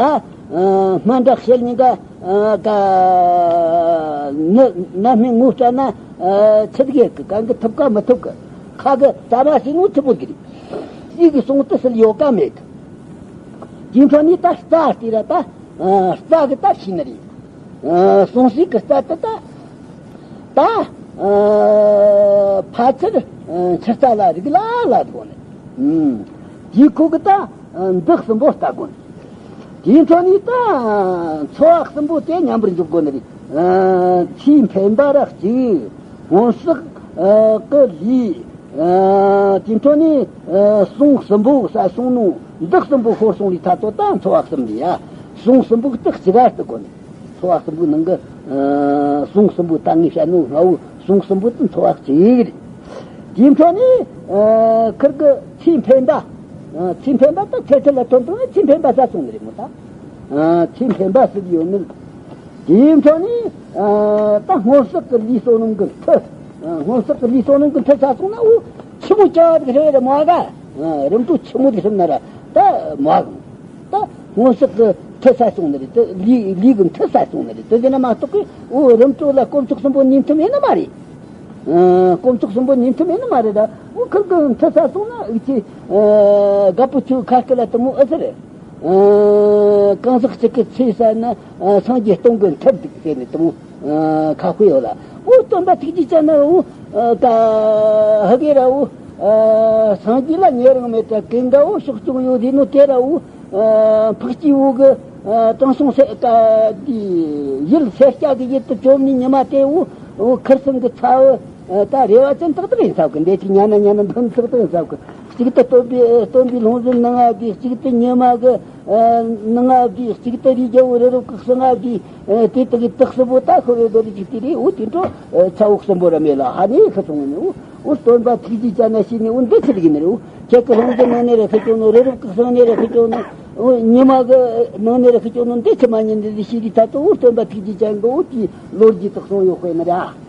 སྨན་འདྲ་བཤད་ཉིན་ག་ནི་ནད་སྨན་ངོ་སྤྲད་ན་ཆི་གེ་གི་གང་གི་ཐུབ་ག་མི་ཐུབ་གི་ཁ་གི་ད་མ་ཤེས་ནོ་ཆི་པོ་གི་རེད། ཅིག་གི་གསུང་དུ་སིལ་ཡོད་ག་མེད་གི། དེའི་འཕྲོ་ནས་ད་རྩྭ་དེ་ར་ད་རྩྭ་གི་ད་ཤེས་ནི་རེད། གསུང་སྲས་ཀྱི་རྩྭ་དེ་ད་ད་ཕལ་ཆེར་ཆུ་རྩྭ་ལ་རིགས་ལ་ལ་དགོས་ནི། དེའི་ཁུག་གི་ད་འདི་གསུམ་པོ་ལྟ་དགོས་ནི། དེའི་འཕྲོ་ནས་ད་འཚོ་བ་གསུམ་པོ་དེ་མཉམ་པར་འཇོག་དགོས་ནི་རེད། ཚེ་འཕེན་པ་ར་གཅིག་སྔོན་བསགས་ཀྱི་ལས། དེའི་འཕྲོ་ནས་གསུང་གསུམ་པོ་ས་གསུང་ནོ་འདི་གསུམ་པོ་ཤོར་སོང་བའི་ཐ་ཚོ་ད་འཚོ་བ་གསུམ་རེད་ཡ། གསུང་གསུམ་པོ་དེ་གཅིག་ག་ལྟ་དགོས་ནི། འཚོ་བ་གསུམ་པོའི་ནང་གི་གསུང་གསུམ་པོ་ད་ངས་བཤད་ནོ་ལྔ་བོ་གསུང་གསུམ་པོ་དེ་འཚོ་བ་གཅིག་རེད། དེའི་འཕྲོ་ནས་ཁིར་གི་ཚེ་འཕེན་པ། ཚེ་འཕེན་པ་ད་ཚེ་ཚད་ལ་ཐོན་བཏང་ན་ཚེ་འཕེན་པ་ས་སོང་ནི་རེད་མོ་ད། ཚེ་འཕེན་པ་ཟེར་གི་ཡོད་ནི། དེའི་འཕྲོ་ནས་ད་སྔོན་བསགས་ཀྱི་ལས་བསོད་ནམས་ཀྱི་མཐུ། སྔོན་བསགས་ཀྱི་ལས་བསོད་ནམས་ཀྱི་མཐུ་ས་སོང་ན་འུ་ཆི་མོ་ཅག་གི་རེད་མ་ག་རིམ་གྲོ་ཆི་མོ་དེ་སོང་ན་ར་ད་མ་གང་། ད་སྔོན་བསགས་ཀྱི་མཐུ་ས་སོང་ནི་རེད། ད་ལས་ལས་ཀྱི་མཐུ་ས་སོང་ནི་རེད། དེ་ཟེར་ན་མ་གཏོགས་གི་འུ་རིམ་གྲོ་ལ་དཀོན་མཆོག་གསུམ་པོ་ཉན་ཐུབ་ཡིན་ནི་མ་རེད། དཀོན་མཆོག་གསུམ་པོ་ཉན་ཐུབ་ཡིན་ནི་མ་རེད། ད་འུ་ཁིར་གི་མཐུ་ས་སོང་ན་འུ་ཅི་རྒད་པོ་ཆུ་ཁ་སྐད་ལ་དུ་མོ་ཨེ་ཟེར། གང་ཟག་གཅིག་གི་ཚེ་ས་ན་སངས་རྒྱས་སྟོང་གི་མཐུ་འདུག་ཟེར་ནས་དུ་མོ་ཁ་དཔེ་ཡོད་ལ། འོ་སྟོན་པ་ཐུགས་རྗེ་ཅན་ནི་འོ་ད་ཧ་གེ་ར་འོ་སངས་རྒྱས་ལ་ཉེ་རིང་མེད་དྲ་གན་འདྲ་འོ་ཕྱོགས་སྐྱོང་ཡོད་ཟེར་ནོ་དེ་ར་འོ་འཕགས་སྐྱེས་བོ་གི་དྲང་སྲོང་སེ་ཀ་དེ་ཡུལ་སེར་སྐྱ་གི་ཡུལ་དུ་བཅོམ་ནས་ཉི་མ་དེ་འོ་འོ་ཁིར་ཚང་གི་ཚ་བོ་ད་རེ་བ་ཅན་ཏག་ཏག་ཡིན་ས་གི། འདས་ཀྱི་ཉ་ན་ཉ་ན་འདོན་ཏག་ཏག་ཡིན་ས་གི། གཅིག་ཏུ་སྟོན་པའི་སྟོན་པའི་ལུང་བཟུང་ནང་ང་བསྡུས། གཅིག་ཏུ་ཉི་མ་གི་ནང་ང་བསྡུས། གཅིག་ཏུ་རིའི་རྒྱལ་པོ་རི་རབ་ཀྱི་གསང་ང་བསྡུས། དེ་དག་གི་དག་སྲིན་པོ་ད་ཤོར་བའི་རྡོ་རིགས་ཀྱི་དེ་རེད། འོ་དེ་འཕྲོ་ཚ་བོ་གསུམ་པོ་ར་མེད་ལ་ཧ་ནི་ཁ་སོང་ནི། འོ་སྟོན་པ་ཐུགས་རྗེ་ཅན་ན་ཤི་ནི་འོ་འདི་ཚེ་རིག་ནི་རེད། འོ་ཁྱེད་ཀྱི་ལྷུང་བཟེད་ནང་ནས་རེ་ཁི་སྐྱོ་ནོ། རི་རབ་ཀྱི་གསང་ནས་རེ་ཁི་སྐྱོ་ནོ། འོ་ཉི་མ་གི་ནང་ནས་རེ་ཁི་སྐྱོ་ནོ། འདི་ཚེ་མ་ཉིན་འདི་ཤི་རི་ད་དུ་འོ་སྟོན་པ་ཐུགས་རྗེ་ཅན་གི་འོ་དེ་ལོ་རྒྱུས་དག་སོང་ཡོད་དཔེ་ནི་ར།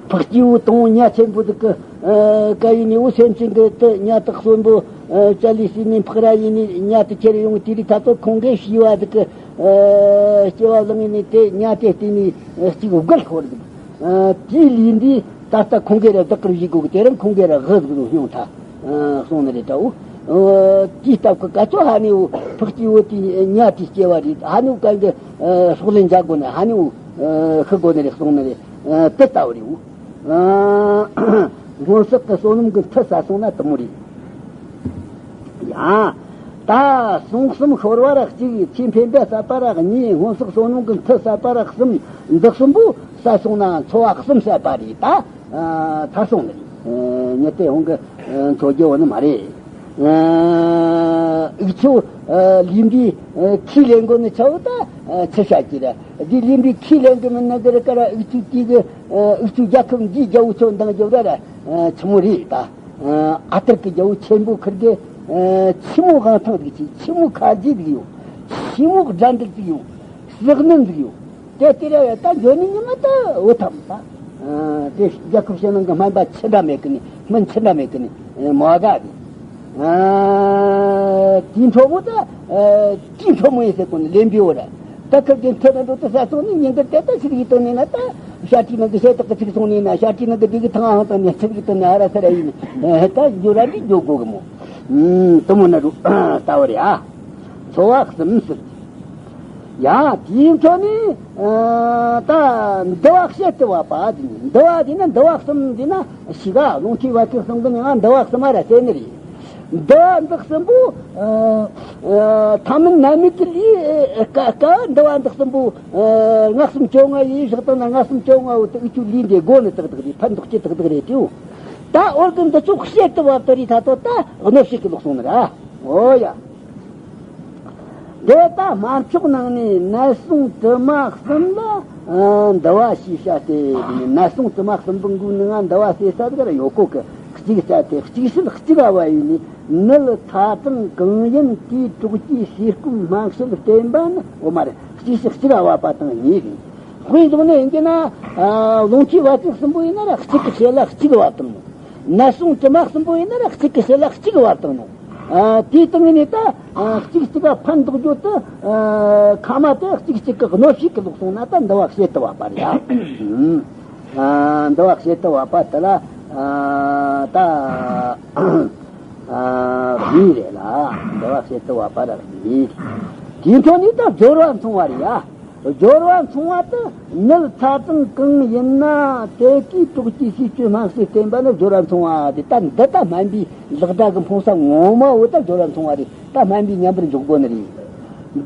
འཕགས་སྐྱེས་བུ་དང་ཉ་ཆེན་པོ་དག་གི་ཨ་བཀའ་ཡིན་ནི། འུ་སེམས་ཅན་གི་དུ་ཉ་དག་གསོན་པོ་ཨ་བཅའ་ལས་སྲིད་ནི་འཕགས་ར་ཡིན་ནི། ཉ་དུ་ཁྱེར་ཡོང་དེ་རིགས་ད་ཚོ་ཁོང་གིས་ཤི་བ་དག་གི་ཨ་སྐྱེ་བ་བླངས་ཡིན་ནི། དེ་ཉ་དེ་བརྟེན་ནི་ཨ་གཅིག་དགུ་ལ་ཤོར་འདུག་ཨ་དེའི་ལུས་འདི་ད་ལྟ་ཁོང་གིས་ར་བདག་གིར་བཞེས་དགོས་གི། དེ་རིང་ཁོང་གིས་ར་དབུ་ཟིག་རུ་སྙུང་ཐལ་ཨ་སོང་ནི་རེད་ད། འོ་ཨ་དེའི་སྟབས་ཀྱི་ག་ཚོད་ཧ་ནི་འུ་འཕགས་སྐྱེས་བུ་དེ་ཉ་དེ་སྐྱེ་བ་རེད། ཧ་ནི་འུ་ག་འདི་ཨ་སྲོག་ལས་འཇལ་དགོས་ནི། ཧ་ནི་འུ་ཨ་ཤི་དགོས་ནི་རེད་སོང་ནི་རེད། ཨ་དེ་ལྟ་བུ་རེད། འོ། ཨ་སྔོན་བསགས་ཀྱི་བསོད་ནམས་ཀྱི་མཐུ་ས་སོང་ན་དུ་མོ་རེད། ཡང་ད་གསུང་གསུམ་ཤོར་བ་ར་གཅིག་ཚེ་འཕེན་པ་བསད་པ་ར་གཉིས། སྔོན་བསགས་བསོད་ནམས་ཀྱི་མཐུ་བསད་པ་ར་གསུམ། འདི་གསུམ་པོ་ས་སོང་ན་འཚོ་བ་གསུམ་བསད་པ་རེད། ད་ཨ་ཐར་སོང་ནི་རེད། ཨ་ཉེ་དེ་ཧོང་གི་ཨ་འཚོ་རྒྱུ་བ་ནི་མ་རེད། ཨ་འུ་ཆོ་ཨ་ལུས་འདི་ཨ་ཁས་ལེན་དགོས་ནི་ཆ་བོ་ད་ཨ་ཆི་བྱ་གི་ར། འདི་ལུས་འདི་ཁས་ལེན་གི་མིན་ན་གི་ར་ཀ་ར་འུ་ཆོ་དེ་གི་ཨ་འུ་ཆོ་རྒྱལ་ཁབ་འདིའི་རྒྱལ་པོ་ཆོ་འདང་རྒྱབ་ར་ར་ཨ་ཆི་མོ་རེད་ད། ཨ་ཨ་ཐར་གི་རྒྱལ་པོ་ཆེན་པོ་ཁིར་གི་ཨ་ཆི་མོ་དབང་ཐང་ཟིག་ཆེ། ཆི་མོ་ཁ་རྗེ་ཟིག་ཡོད། ཆི་མོ་དགྲ་འདུལ་ཟིག་ཡོད། ཟག་ནན་ཟིག་ཡོད། དེ་དེ་ར་ཡ་ད་འཇོན་ནི་ཉི་མ་ད་འུ་ཐམ་ད། ཨ། དེ་རྒྱལ་ཁབ་ཕྱི་ནང་གི་སྨན་པ་ཆི་འདྲ་མེད་གི་ནི། སྨན་ཆི་འདྲ་མེད་གི་ནི། ཨ། མ་དགའ་གི། ཨ། དེའི་འཕྲོ་མོ་ད། ཨ། དེའི་འཕྲོ་མོ་ཡིན་ཟེར་གོ་ནི་ལེན་པའི་འོ་ར། ད་ཁབ་ཀྱི་མཐུ་ན་འགྲོ་དུ་ས་སོང་ནི་ཉིན་དུ་དེ་ལྟ་ཞིག་ཡིད་དོན་ནས་ན། ད་ཤ་ཁྲིའི་ནང་གི་ཤེས་རྟགས་ཀྱི་ཚིག་སོང་ནས་ན། ཤ་ཁྲིའི་ནང་གི་བདེ་གི་ཐང་ཨང་དང་ནས་ཚིག་གི་དོན་ནས་ཨ་ར་ས་ར་ཡིན། ཨ། ད་འཇོ་ར་འདི་འཇོ་དགོ་གི་མོ། ཨུམ། དུ་མོ་ན་རུ་ལྟ་བ་རེད། ཨ། འཚོ་བ་གསུམ་ཟེར། ཡ། དེའི་འཕྲོ་ནས། ཨ། ད་འདུལ་བ་བྱེད་དུ་བབ་པ་དེ་ནི། འདུལ་བ་དེ་ནི་འདུལ་བ་གསུམ་དེ་ན་ཞིག་ག་རླུང་མཁྲིས་བད་ཀན་གསུམ་གི་མིང་ང་འདུལ་བ་གསུམ་མ་ར་ཟེར་ནི་རེད། འདུལ་བ་འདི་གསུམ་པོ། ཨ། ཨ། ཐ་མལ་ནད་མེད་ཀྱི་ལུས་ཀ་ཀ་འདུལ་བ་འདི་གསུམ་པོ། ཨ། ལྔ་གསུམ་བཅོ་ལྔ་ཡིན། བཞག་དང་ན་ལྔ་གསུམ་བཅོ་ལྔ་བོ་དེ་འུ་ཆོའི་ལུས་འདི་སྒོ་ནས་ཏག་ཏག་རེད། ཕར་འདོགས་ཀྱི་ཏག་ཏག་རེད་དེའོ། ད་འོར་གི་འདི་ཚོ་བྱེད་དུ་བབ་དུ་རེད། ད་ལྟོ་ད་གནོད་བྱེད་ཀྱི་ལོག་སོང་ནི་ར། འོ་ཡ། དེ་ལྟ་སྨན་མཆོག་ནང་ནས་ནད་ཟུངས་དྲི་མ་གསུམ་ལ། ཨ། འདུལ་བ་ཞེས་བྱ་སྟེ། ནད་ཟུངས་དྲི་མ་གསུམ་པོ་འགོའི་ནང་འདུལ་བ་ཟེར་ས་དེ་ག་ར་ཡོད་གོ་གི། གཅིག་བྱ་སྟེ་གཅིག་བྱེད་གཅིག་བ་ཡིན་ནི། ནད་ཚ་གྲང་གང་ཡིན་དེའི་དྲོ་སྐྱིད་ཟས་སྐོམ་སྨན་དཔྱད་བསྟེན་པ་ནི། འོ་མ་རེད། གཅིག་བྱེད་གཅིག་བ་བབ་པ་དང་གཉིས་རེད། དཔེ་བཞག་ནས་ཡིན་གྱི་ན། ཨ། རླུང་མཁྲིས་བད་ཀན་གསུམ་པོ་ཡིན་ན་ར་གཅིག་གི་ཞལ་ལ་གཅིག་བབ་དང་། ནད་ཟུངས་དྲི་མ་གསུམ་པོ་ཡིན་ན་ར་གཅིག་གི་ཞལ་ལ་གཅིག་བབ་དང་ནོ། ཨ། དེའི་སྟེང་ནས་ད། ཨ། གཅིག་གཅིག་ག་ཕན་འདོགས་རྒྱུ་དེ། ཨ། ཁ་མ་དེ་གཅིག་གཅིག་གི་གནོད་བྱེད་ཀྱི་ལོག་སོང་ན་ད་འདུལ་བ་བྱེད་དུ་བབ་པ་རེད་ཡ། ཨ། འདུལ་བ་བྱེད་དུ་བབ་པ་དེ་ལ། ཨ། ད། ཨ། གཉིས་རེད་ལ། འདུལ་བ་བྱེད་དུ་བབ་པ་ར་གཉིས། དེའི་འཕྲོ་ནས་ད་སྦྱོར་བ་མཚུངས་པ་རེད་ཡ། སྦྱོར་བ་མཚུངས་པ་དེ་ནད་ཚ་གྲང་གང་ཡིན་ན་དེ་གའི་དྲོ་སྐྱིད་ཟས་སྤྱོད་སྨན་དཔྱད་བསྟེན་པ་ནི་སྦྱོར་བ་མཚུངས་པ་དེ། ད་འདི་ད་སྨན་པའི་ལག་སྒྲ་གི་འཕུང་ས་ངོ་མ་བོ་ད་སྦྱོར་བ་མཚུངས་པ་རེད། ད་སྨན་པའི་མཉམ་པར་འཇོག་དགོས་ནི་རེད།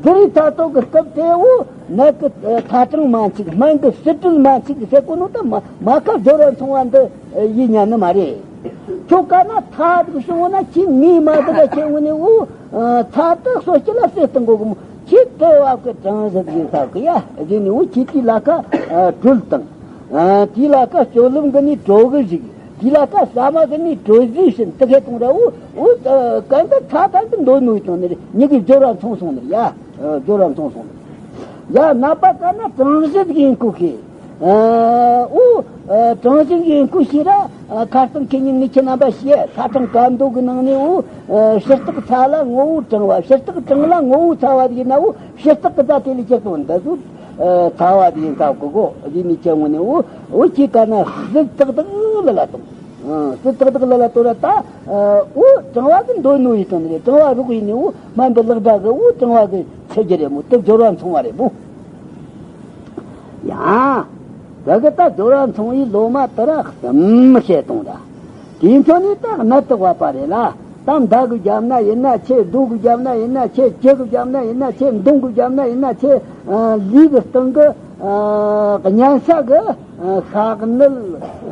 འདི་རིགས་ད་ལྟོ་གི་སྐབས་དེ་བོ་ནད་ཀྱི་ཚ་གྲང་མ་འཆིག་སྨན་གྱི་ཟུར་དྲུལ་མ་འཆིག་ཟེར་གོ་ནོ་ད་མ་མ་ཁ་སྦྱོར་བ་མཚུངས་པ་འདི་ཡིན་ཉན་ནི་མ་རེད། ཁྱོད་ག་ན་ཚ་འདུག་བྱུང་བ་ན་ཁྱེད་ངའི་མ་འདི་ལ་ཁྱེད་ངོ་ནས་འུ་ཚ་དེ་གསོ་སྤྱི་ལ་གསོས་གཏོང་དགོ་གི་མོ། ཁྱེད་དེ་བབ་གི་གྲང་ཟིག་ཡིན་ས་གི་ཡ། རྗེས་ནས་འུ་ཁྱེད་དེའི་ལ་ཁ་དྲོད་དང་། དེའི་ལ་ཁ་སྤྱོད་ལམ་གི་ནི་དྲོ་གི་ཞིག་དེའི་ལ་ཁ་ཟ་མ་གི་ནི་དྲོད་ཟིག་བཞིན་དེ་གས་གཏོང་ར་འུ་འུ་གན་ད་ཚ་གན་ད་འདོད་ནོ་ཡི་དང་ནི་རེད། མྱི་གི་སྦྱོར་བ་མཚུངས་སོང་ནི་རེད་ཡ། སྦྱོར་བ་མཚུངས་སོང་ནི་རེད། ཡ། ནད་པ་ག་ན་གྲང་ཟིག་ཡིན་གོ་ཁེ། ཨ། འུ། ཨ། གྲང་ཟིག་ཡིན་ཁུ་ཤི་ར། ཨ། ཁ་སང་ཁེ་ཉིན་ངེད་ཁྱེད་རྣམ་པ་བཤད་ཚ་གྲང་སྐམ་མདོག་གི་ནང་ནས་འུ། ཨ། ཕྱི་རྟགས་ཚ་ལ་ངོ་བོ་གྲང་བ། ཕྱི་རྟགས་གྲང་ལ་ངོ་བོ་ཚ་བ་དེ་ཡིན་ན་འུ་ཕྱི་རྟགས་གི་ད་དེ་ལས་ཁྱེད་དང་འདི་ཚོ། ཨ། ཚ་བ་དེ་ཡིན་ས་གོ་གོ་དེ་ནས་ཁྱེད་ངོ་ནས་འུ་འུ་ཁྱེད་ག་ན་ཟིག་ཏག་ཏག་ལ་ལ་དང་། ཨ། ཟིག་ཏག་ཏག་ལ་ལ་དོ་ར་ད། ཨ། འུ་གྲང་བ་གི་འདོད་ནོ་ཡི་དང་ནི་རེད། གྲང་བ་རོགས་ཡིན་ནི་འུ་སྨན་པའི་ལག་སྒྲ་གི་འུ་གྲང་བ་གི་ཚེ་རྒྱུ་རེད་མོ། དེ་སྦྱོར་བ་མཚུངས་པ་རེད་མོ། ཡ། དེ་གི་ད་སྦྱོར་བ་མཚུངས་པའི་ལོ་མ་དེ་ར་གསུམ་བཤད་གཏོང་ར། དེའི་འཕྲོ་ནས་ད་ནད་དུ་བབ་པ་རེད་ལ། ད་མདའ་གི་རྒྱབ་ན་ཡིན་ན་ཆེ། རྡོ་གི་རྒྱབ་ན་ཡིན་ན་ཆེ། གྱི་གི་རྒྱབ་ན་ཡིན་ན་ཆེ། མདུང་གི་རྒྱབ་ན་ཡིན་ན་ཆེ། ཨ། ལུས་གི་སྟེང་གི། ཨ། གཉན་ས་གི། ཨ། ཤ་གི་ནད།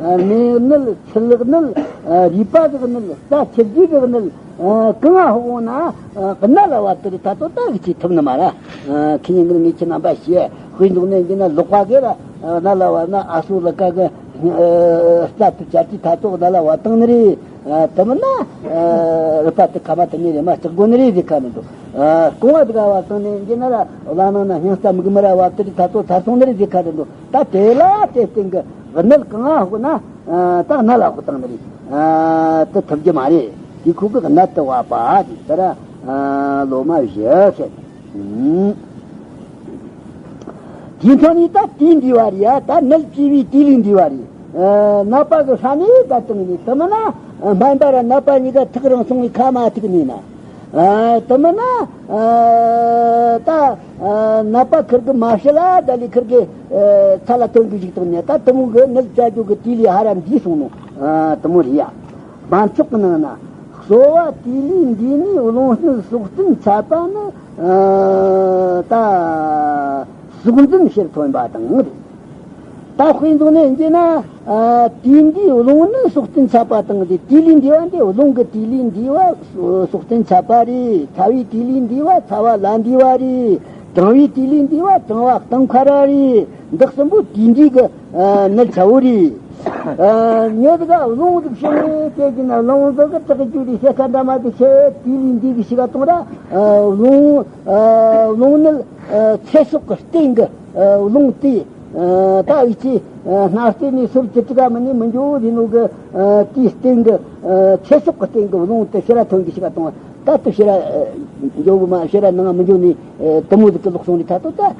ཨ། ནད་གི་ནད། ཚིལ་གི་ནད། ཨ། རུས་པ་གི་ནད། རྩ་ཆུ་རྒྱུས་གི་ནད། ཨ། གང་ང་ཧོ་ན། ཨ། གནད་ལ་བབ་དེ་རེད། ད་ལྟོ་ད་གི་ཅི་ཐུབ་ནི་མ་ར། ཨ། ཁི་ཉིན་གི་ངེད་ཁྱེད་རྣམ་པ་ཞེས་དཔེ་འདུག་ནས་འདི་ན་ལོག་པ་གི་ར། ཨ། གནད་ལ་བབ་ན་ཨ་སོ་ལ་ཀ་གི། ཨ། རྩ་དུ་བཅར་གྱི་ད་ལྟོ་གནད་ལ་བབ་བཏང་ནི་རེད། ཨ། དེ་མིན་ན། ཨ། རུས་པ་དེ་ཁ་མ་དེ་ནས་རེ་མ་ལྕགས་དགོ་ནི་རེད་ཟེར་ཁ་ནི་འདུག་ཨ། རྐང་བ་དེ་ག་བ་བཏང་ནས་འདི་ན་ར་བླ་ནང་ན་སྙིང་རྩ་མིག་མི་ར་བ་དེ་རིགས་ད་ཚོ་ཚར་སོང་ནི་རེད་ཟེར་ཁ་ནི་འདུག་ད་དེ་ལ་དེ་སྟེང་གི་གནད་གང་ང་ཧོ་ན། ཨ། ད་གནད་ལ་ཧོ་བཏང་ནི་རེད། ཨ། དེ་ཐུབ་རྒྱུ་མ་རེད། དེ་ཁུ་གི་གནད་དུ་བབ་པ་དེ་ལྟར། ཨ། ལོ་མ་བཞི་ཟེར། ཨུམ། དེའི་མཐའ་ནས་ད་དུས་འདས་པ་རེད་ཡ། ད་ནད་བྱས་པའི་དུས་ལས་འདས་པ་རེད། ཨ། ནད་པ་གི་ས་ནས་ད་བཏང་ནས་དེ་མིན་ན། ཨ། སྨན་པ་ར་ནད་པ་གཉིས་ཀ་ཐག་རིང་སོང་བའི་ཁ་མ་ཐུག་ནས་ན། ཨ། དེ་མིན་ན། ཨ། ད། ཨ། ནད་པ་ཁིར་གི་མ་ཤི་ལ་ད་ལི་ཁིར་གི། ཨ། ཚ་ལ་ཐོན་གི་ཞིག་བཏང་ནས་ད་དེ་མོ་གི་ནད་བྱ་རྒྱུ་གི་དུས་ལས་ཧ་ར་འདས་སོང་ནོ། ཨ། དེ་མོ་རེད་ཡ། དམར་ཕྱོགས་ཀྱི་ནང་ན་གསོ་བ་དུས་ལས་འདས་ནས་རླུང་སྣེ་སྲོག་རྩིན་ཆད་པ་ནི། ཨ། ད་སྲོག་འཛིན་ཕྱིར་ཐོན་པ་དང་རེད། ད་དཔེ་འདུག་ནས་འདི་ན། ཨ། དུས་འདས་རླུང་ནི་སྲོག་རྩིན་ཆད་པ་དང་རེད། དུས་ལས་འདས་པ་འདི་རླུང་གི་དུས་ལས་འདས་པ་སྲོག་རྩིན་ཆད་པ་རེད། ཚ་བའི་དུས་ལས་འདས་པ་ཚ་བ་ལ་འདས་པ་རེད། གྲང་བའི་དུས་ལས་འདས་པ་གྲང་བ་གཏིང་ཁ་ར་རེད། འདི་གསུམ་པོ་དུས་འདས་གི། ཨ། ནད་ཆ་བོ་རེད། ཨ། ཉེ་དགའ་རླུང་ཟིག་བྱུང་བའི་དེ་གི་ན་རླུང་ཟིག་གི་དྲག་རྒྱུ་རེད་ཟེར་ཁ་འདྲ་མ་དེ་ཆེ་དུས་ལས་འདས་གི་ཞིག་ག་གཏོང་ར། ཨ། རླུང་། ཨ། རླུང་ནད། ཨ། ཚེ་སྲོག་གི་སྟེང་གི། ཨ། རླུང་དེ། ཨ། ད་འུ་ཅག་ཨ་སྣ་རྩེ་ནས་ཟུར་ཅི་ཅི་ག་མི་ནས་མི་འགྱོ་རེ་ནོ་གི། ཨ། དེའི་སྟེང་གི། ཨ། ཚེ་སྲོག་གི་སྟེང་གི་རླུང་དེ་ཕྱི་ར་ཐོན་གི་ཞིག་ག་གཏོང་བ། ད་དེ་ཕྱི་ར་ཨ་འགྱོ་གི་མ། ཕྱི་ར་ནང་མི་འགྱོ་ནི། ཨ། དེ་མོ་ཟིག་གི་ལོག་སོང་རེ་ད་དོ། ད་ཨ་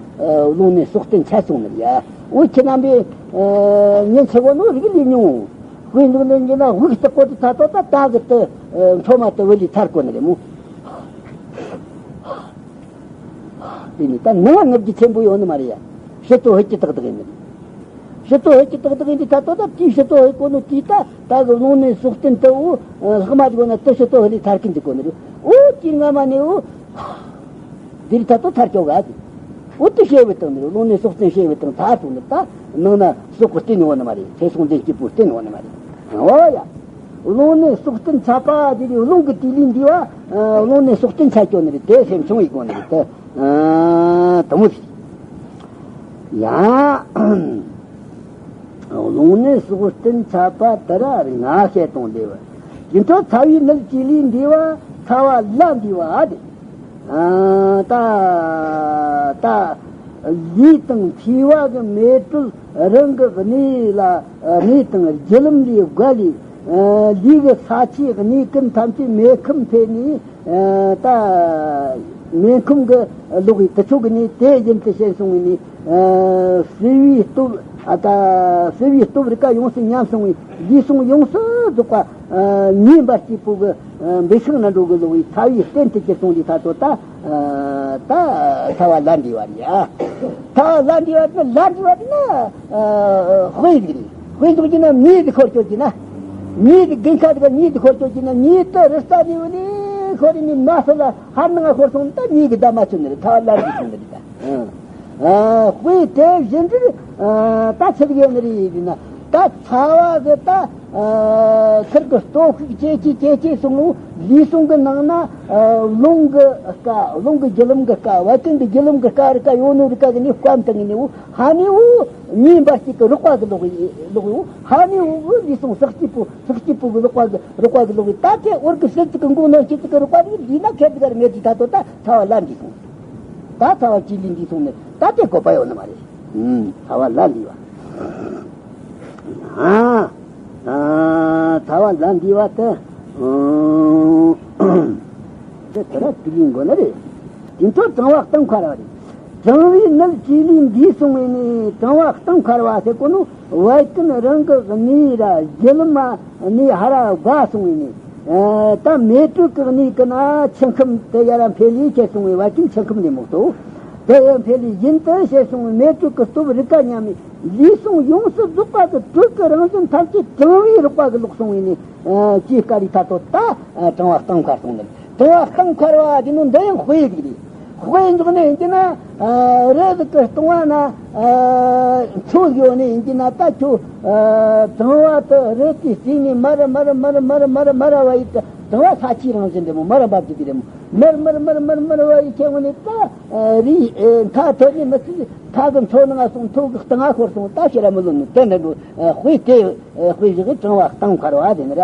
རླུང་ནད་སྲོག་རྟེན་ཆད་སོང་ནི་རེད་ཡ། འུ་ཁྱེད་རྣམ་པས་ཨ་ཉིན་ཆེ་བོ་ནོ་རིག་ལས་མྱོང་། དཔེ་འཇོག་ནས་འགྱོ་ན་དབུགས་ལྟག་པོ་དེ་ད་དོ། ད་ད་གི་དེ་ཨ་མཆོད་མ་དེ་བུད་ལས་ཚར་གོ་ནི་རེད་མོ། དེ་ནི་ད་ནང་ང་ངུ་རྒྱུ་ཆེན་པོ་ཡོད་ནི་མ་རེད་ཡ། ཕྱི་དོ་ཧད་ཀྱི་ཏག་ཏག་ཡིན་ནི། ཕྱི་དོ་ཧད་ཀྱི་ཏག་ཏག་ཡིན་དུས་ད་དོ། ད་དེའི་ཕྱི་དོ་ཧད་གོ་ནོ་དེ་ད་ད་གི་རླུང་ནད་སྲོག་རྟེན་དེ་འུ་ལྷག་མ་འཇུག་ན་དེ་ཕྱི་དོ་ཧད་ལས་ཐར་གི་འཇུག་གོ་ནི་རེད། འུ་དེ་སྔ་མ་ནས་འུ་འདིར་ད་དོ་ཐར་ཆོག་ག་ཟེར། འུ་དེ་ཤེས་བའི་སྟེང་ནས། རླུང་ནད་སྲོག་རྟེན་ཤེས་བའི་སྟེང་ཐར་སོང་ནི། ད་ནང་ན་སྲོག་གི་རྟེན་ཡོད་ནི་མ་རེད། ཚེ་སྲོག་འདི་སྐྱིད་པོའི་རྟེན་ཡོད་ནི་མ་རེད། འོ་ཡ། རླུང་ནད་སྲོག་རྟེན་ཆད་པ་དེ་རེད། རླུང་གི་དུས་ལས་འདས་པ། ཨ། རླུང་ནད་སྲོག་རྟེན་ཆད་ཀྱོ་ནི་རེད། དེ་སེམས་ཆུང་བའི་སྒོ་ནས་རེད་དེ། ཨ། དེ་མོ་རེད། ཡ། རླུང་ནད་སྲོག་རྟེན་ཆད་པ་དེ་ར་རེད། ང་བཤད་དང་འདས་པ། དེ་འཕྲོ་ཚ་བའི་ནད་ཀྱི་ལས་འདས་པ། ཚ་བ་ལ་འདས་པ་དེ། ཨ། ད་ད་ལུས་དང་མཁྲིས་པ་གི་མེ་དྲོད་རང་གི་གནས་ལ། གནས་དང་རྒྱུ་ལམ་ལས་བརྒལ་ལས། ཨ། ལུས་ཀྱི་ས་ཆའི་གནས་ཀུན་ཐམས་ཅད་མེ་ཁམས་འཕེལ་ནས། ཨ། ད་མེ་ཁམས་ཀྱི་ལོག་པའི་དུར་ཁྲོད་ཀྱི་གནས་དེ་བཞིན་དུ་ཞན་སོང་བས་ནི། ཨ། བསིལ་བའི་སྟོབས། ཨ། ད་བསིལ་བའི་སྟོབས་རིགས་ཀ་ཡོངས་སུ་ཉམས་སོང་བས། ལུས་ཟུངས་ཡོངས་སུ་རྫོགས་པ། ཨ། ཉེ་འབར་གྱི་བུ་གི། ཨ། འབུ་སྲིན་ནང་འགྲོ་གི་ལོག་པའི་ཚ་བའི་རྟེན་དུ་གྱུར་སོང་དུས་ད་དོ། ད་ཨ། ད་ཚ་བ་ལ་འདས་པ་རེད་ཡ། ཚ་བ་ལ་འདས་པ་དེ་ལ་འདས་པ་དེ་ན། ཨ། དཔེ་ཟིག་རེད། དཔེ་འཇོག་རྒྱུ་ན་མེ་དེ་ཁོར་སྐྱོད་རྒྱུ་ན། མེ་དེ་དགུན་ཁ་དེ་ག་མེ་དེ་ཁོར་སྐྱོད་རྒྱུ་ན། མེ་དེ་རི་རྩ་ནས་བུད་ནས་ཁོར་ནས་མ་སོ་ལ་ཧར་ནང་ང་ཁོར་སོང་། ད་མེ་གི་ཟླ་མ་ཆོད་ནི་རེད། ཚ་བ་ལ་འདས་སོང་ནི་རེད་ད། ཨ། དཔེ་དེ་བཞིན་དུ། ཨ། ད་ཆི་ཟིག་ཡོད་ནི་རེད་ཟེར་ན། ད་ཚ་བ་གི་ད། ཨ། ཁིར་གི་སྟོབས་ཤུགས་ཇེ་ཆེ་ཇེ་ཆེ་སོང་ངོ་། ལུས་ཟུངས་གི་ནང་ན། ཨ། རླུང་གི་སྐ། རླུང་གི་རྒྱུ་ལམ་གི་སྐ། བད་ཀན་གི་རྒྱུ་ལམ་གི་སྐ་རིགས་ཀ་ཡོད་ནོ་རིགས་ཀ་གི་ནི་སྐམ་དང་ནི་འུ་ཧ་ནི་འུ་ཉེ་འབར་གཅིག་གི་རེག་པ་གི་ལོག་ཡི་ལོག་ཡོ། ཧ་ནི་འུ་ལུས་ཟུངས་སྲེག་བཅད་པོ་སྲེག་བཅད་པོ་གི་རེག་པ་གི་རེག་པ་གི་ལོག་ཡི། ད་དེ་འོར་གི་སེལ་ཚིག་གི་མགོ་ནང་སྐྱེ་ཚིག་གི་རེག་པ་རིགས་ལུས་ན་ཁེར་ཚིག་ག་རེ་མེད་དུས་ད་དོ། ད་ཚ་བ་ལ་འདས་སོང་། ད་ཚ་བ་ཅི་ལས་འདས་སོང་ནི། ད་དེ་བཀོད་པ་ཡོད་ནི་མ་རེད། ཨུམ། ཚ་བ་ལ་འདས་པ། ཨ། ཨ། ཚ་བ་ལ་འདས་པ་དེ། ཨུམ། དེ་དེ་ར་དུས་ལས་འགོ་ནི་རེད། དེ་འཕྲོ་གྲང་བ་གཏིང་འཁར་བ་རེད། གྲང་བའི་ནད་ཀྱི་ལས་འདས་སོང་བས་ནི་གྲང་བ་གཏིང་འཁར་བ་ཟེར་གོ་ནོ། བད་ཀན་རང་གི་གནས་ར་རྒྱུ་ལམ་ནས་ཧར་ར་བརྒལ་སོང་བས་ནི། ཨ། ད་མེ་དྲོད་ཀྱི་གནས་ཀྱི་ན་ཆུ་ཁམས་དེ་ཡར་ར་འཕེལ་ལས་ཆད་སོང་བས། བད་ཀན་ཆུ་ཁམས་ལས་མོ་ཏོ། དེ་ཡང་འཕེལ་ལས་བཞིན་དུ་ཆད་སོང་བས། མེ་དྲོད་ཀྱི་སྟོབས་རིགས་ཀ་ཉམས་ནས་ལུས་ཟུངས་ཡོངས་སུ་རྫོགས་པ་གི་དྲོད་ཀྱི་རང་བཞིན་ཐམས་ཅད་གྲང་བའི་རེག་པ་གི་ལོག་སོང་བས་ནི། ཨ། ཅི་དཀའ་རིགས་ད་དོ། ད་ཨ་གྲང་བ་གཏིང་འཁར་སོང་ནི། གྲང་བ་གཏིང་འཁར་བ་དེ་ནོ་འདི་ཡང་དཔེ་ཟིག་རེད། དཔེ་འཇོག་ནས་ཡིན་གྱི་ན། ཨ། རི་ཟིག་གི་ལྟུང་བ་ན། ཨ། མཚོ་ཟིག་ཡོད་ནི་ཡིན་གྱི་ན། ད་ཁྱོད། ཨ། གྲང་བ་དེ་རི་དེའི་རྩེ་ནས་མར་ར་མར་ར་མར་ར་མར་ར་མར་ར་མར་ར་བབས་ཡི། ད་གྲང་བ་ས་ཆའི་རང་བཞིན་རེད་མོ། མར་ར་འབབ་རྒྱུ་དེ་རེད་མོ། མར་མར་མར་མར་མར་བབས་ཡི་ཁྱེད་ངོ་ནས་ད། ཨ། རི། ཨ། མཐའ་ཐོན་ནས་མི་ཚེ་མཐའ་གི་མཚོ་ནང་ང་སོང་། མཐོ་གི་སྟེང་ང་ཤོར་སོང་། ད་ཕྱིར་ར་མི་ལོན་ནོ། དེ་འདྲ་འགྲོ། ཨ། དཔེ་དེ། ཨ། དཔེ་བཞག་གི་གྲང་བ་གཏིང་འཁར་བ་དེ་ནི་ར།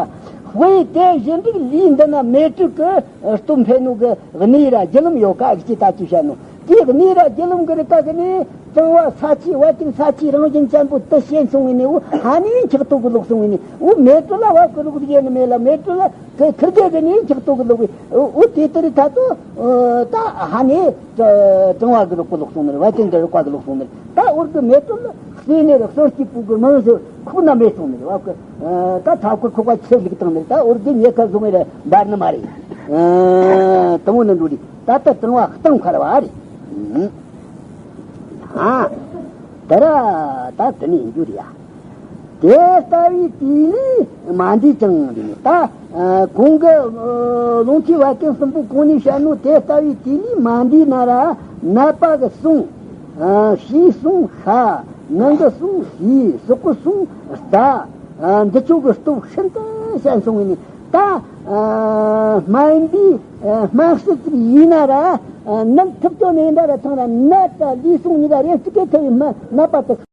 དཔེ་དེ་བཞིན་དུ་ལུས་འདི་ན་མེ་དྲོད་ཀྱི་སྟོབས་འཕེལ་ནོ་གི་གནས་ར་རྒྱུ་ལམ་ཡོད་ཀ་གི་ཅི་ད་ཅི་བཤད་ནོ། དེ་གནས་ར་རྒྱུ་ལམ་གི་རིགས་ཀ་གི་ནི་གྲང་བ་ས་ཆའི། བད་ཀན་ས་ཆའི་རང་བཞིན་ཅན་པོ་དེ་ཞན་སོང་བས་ནི་འུ་ཧ་ནི་འཁྱག་ལྟོགས་གི་ལོག་སོང་བས་ནི། འུ་མེ་དྲོད་ལ་བབ་གི་རོགས་རིགས་ཡེ་ནི་མེད་ལ། མེ་དྲོད་ལ་ཁིར་གི་གི་ནི་འཁྱག་ལྟོགས་གི་ལོག་བས། འུ་དེ་ལྟར་ད་དོ། ད་ཧ་ནི་གྲང་བ་གི་རེག་པ་ལོག་སོང་ནི་རེད། བད་ཀན་གི་རེག་པ་གི་ལོག་སོང་ནི་རེད། ད་འོར་གི་མེ་དྲོད་ལ་བསྲེས་ནས་རེག་སོ་སྐྱིད་པོ་གི་མང་ཟེར་ཁོག་ན་མེད་སོང་ནི་རེད། བ་གི། ད་ཐབ་ཀི་ཁོག་པ་ཆེ་ལུགས་དང་ནི་རེད། ད་འོར་གི་ཉེ་ཁ་བཟུང་བས་རེ་འབར་ནི་མ་རེད། དེ་མོ་ནི་འགྲོ་རེད། ད་ལྟ་གྲང་བ་གཏིང་འཁར་བ་རེད། ཨ། དེ་ར་ད་དེ་ནས་འགྱུར་ཡ། དེ་ལྟ་བུའི་དུས་ལས་མ་འདས་ཀྱང་། དེ་ནས་ད་གོང་གི་རླུང་མཁྲིས་བད་ཀན་གསུམ་པོ་གོང་ནས་བཤད་ནོ། དེ་ལྟ་བུའི་དུས་ལས་མ་འདས་ན་ར་ནད་པ་གི་ཟུངས། ཕྱིའི་ཟུངས་ཤ། ནང་གི་ཟུངས་ཟས། སྲོག་གི་ཟུངས་རྩ། འདི་ཚོ་གི་སྟོབས་ཤིན་ཏུ་ཞན་སོང་བས་ནི། ད་སྨན་པས་སྨན་དཔྱད་ཅིག་ཡིན་ན་ར། ནད་ཐུབ་ཅོ་ནས་འདྲ་ར་ཐང་ར། ནད་དང་ལུས་ཟུངས་གཉིས་ཀ་རེ་གཅིག་གིས་ཐུབ་པའི་སྨན་ནད་པ་དེ།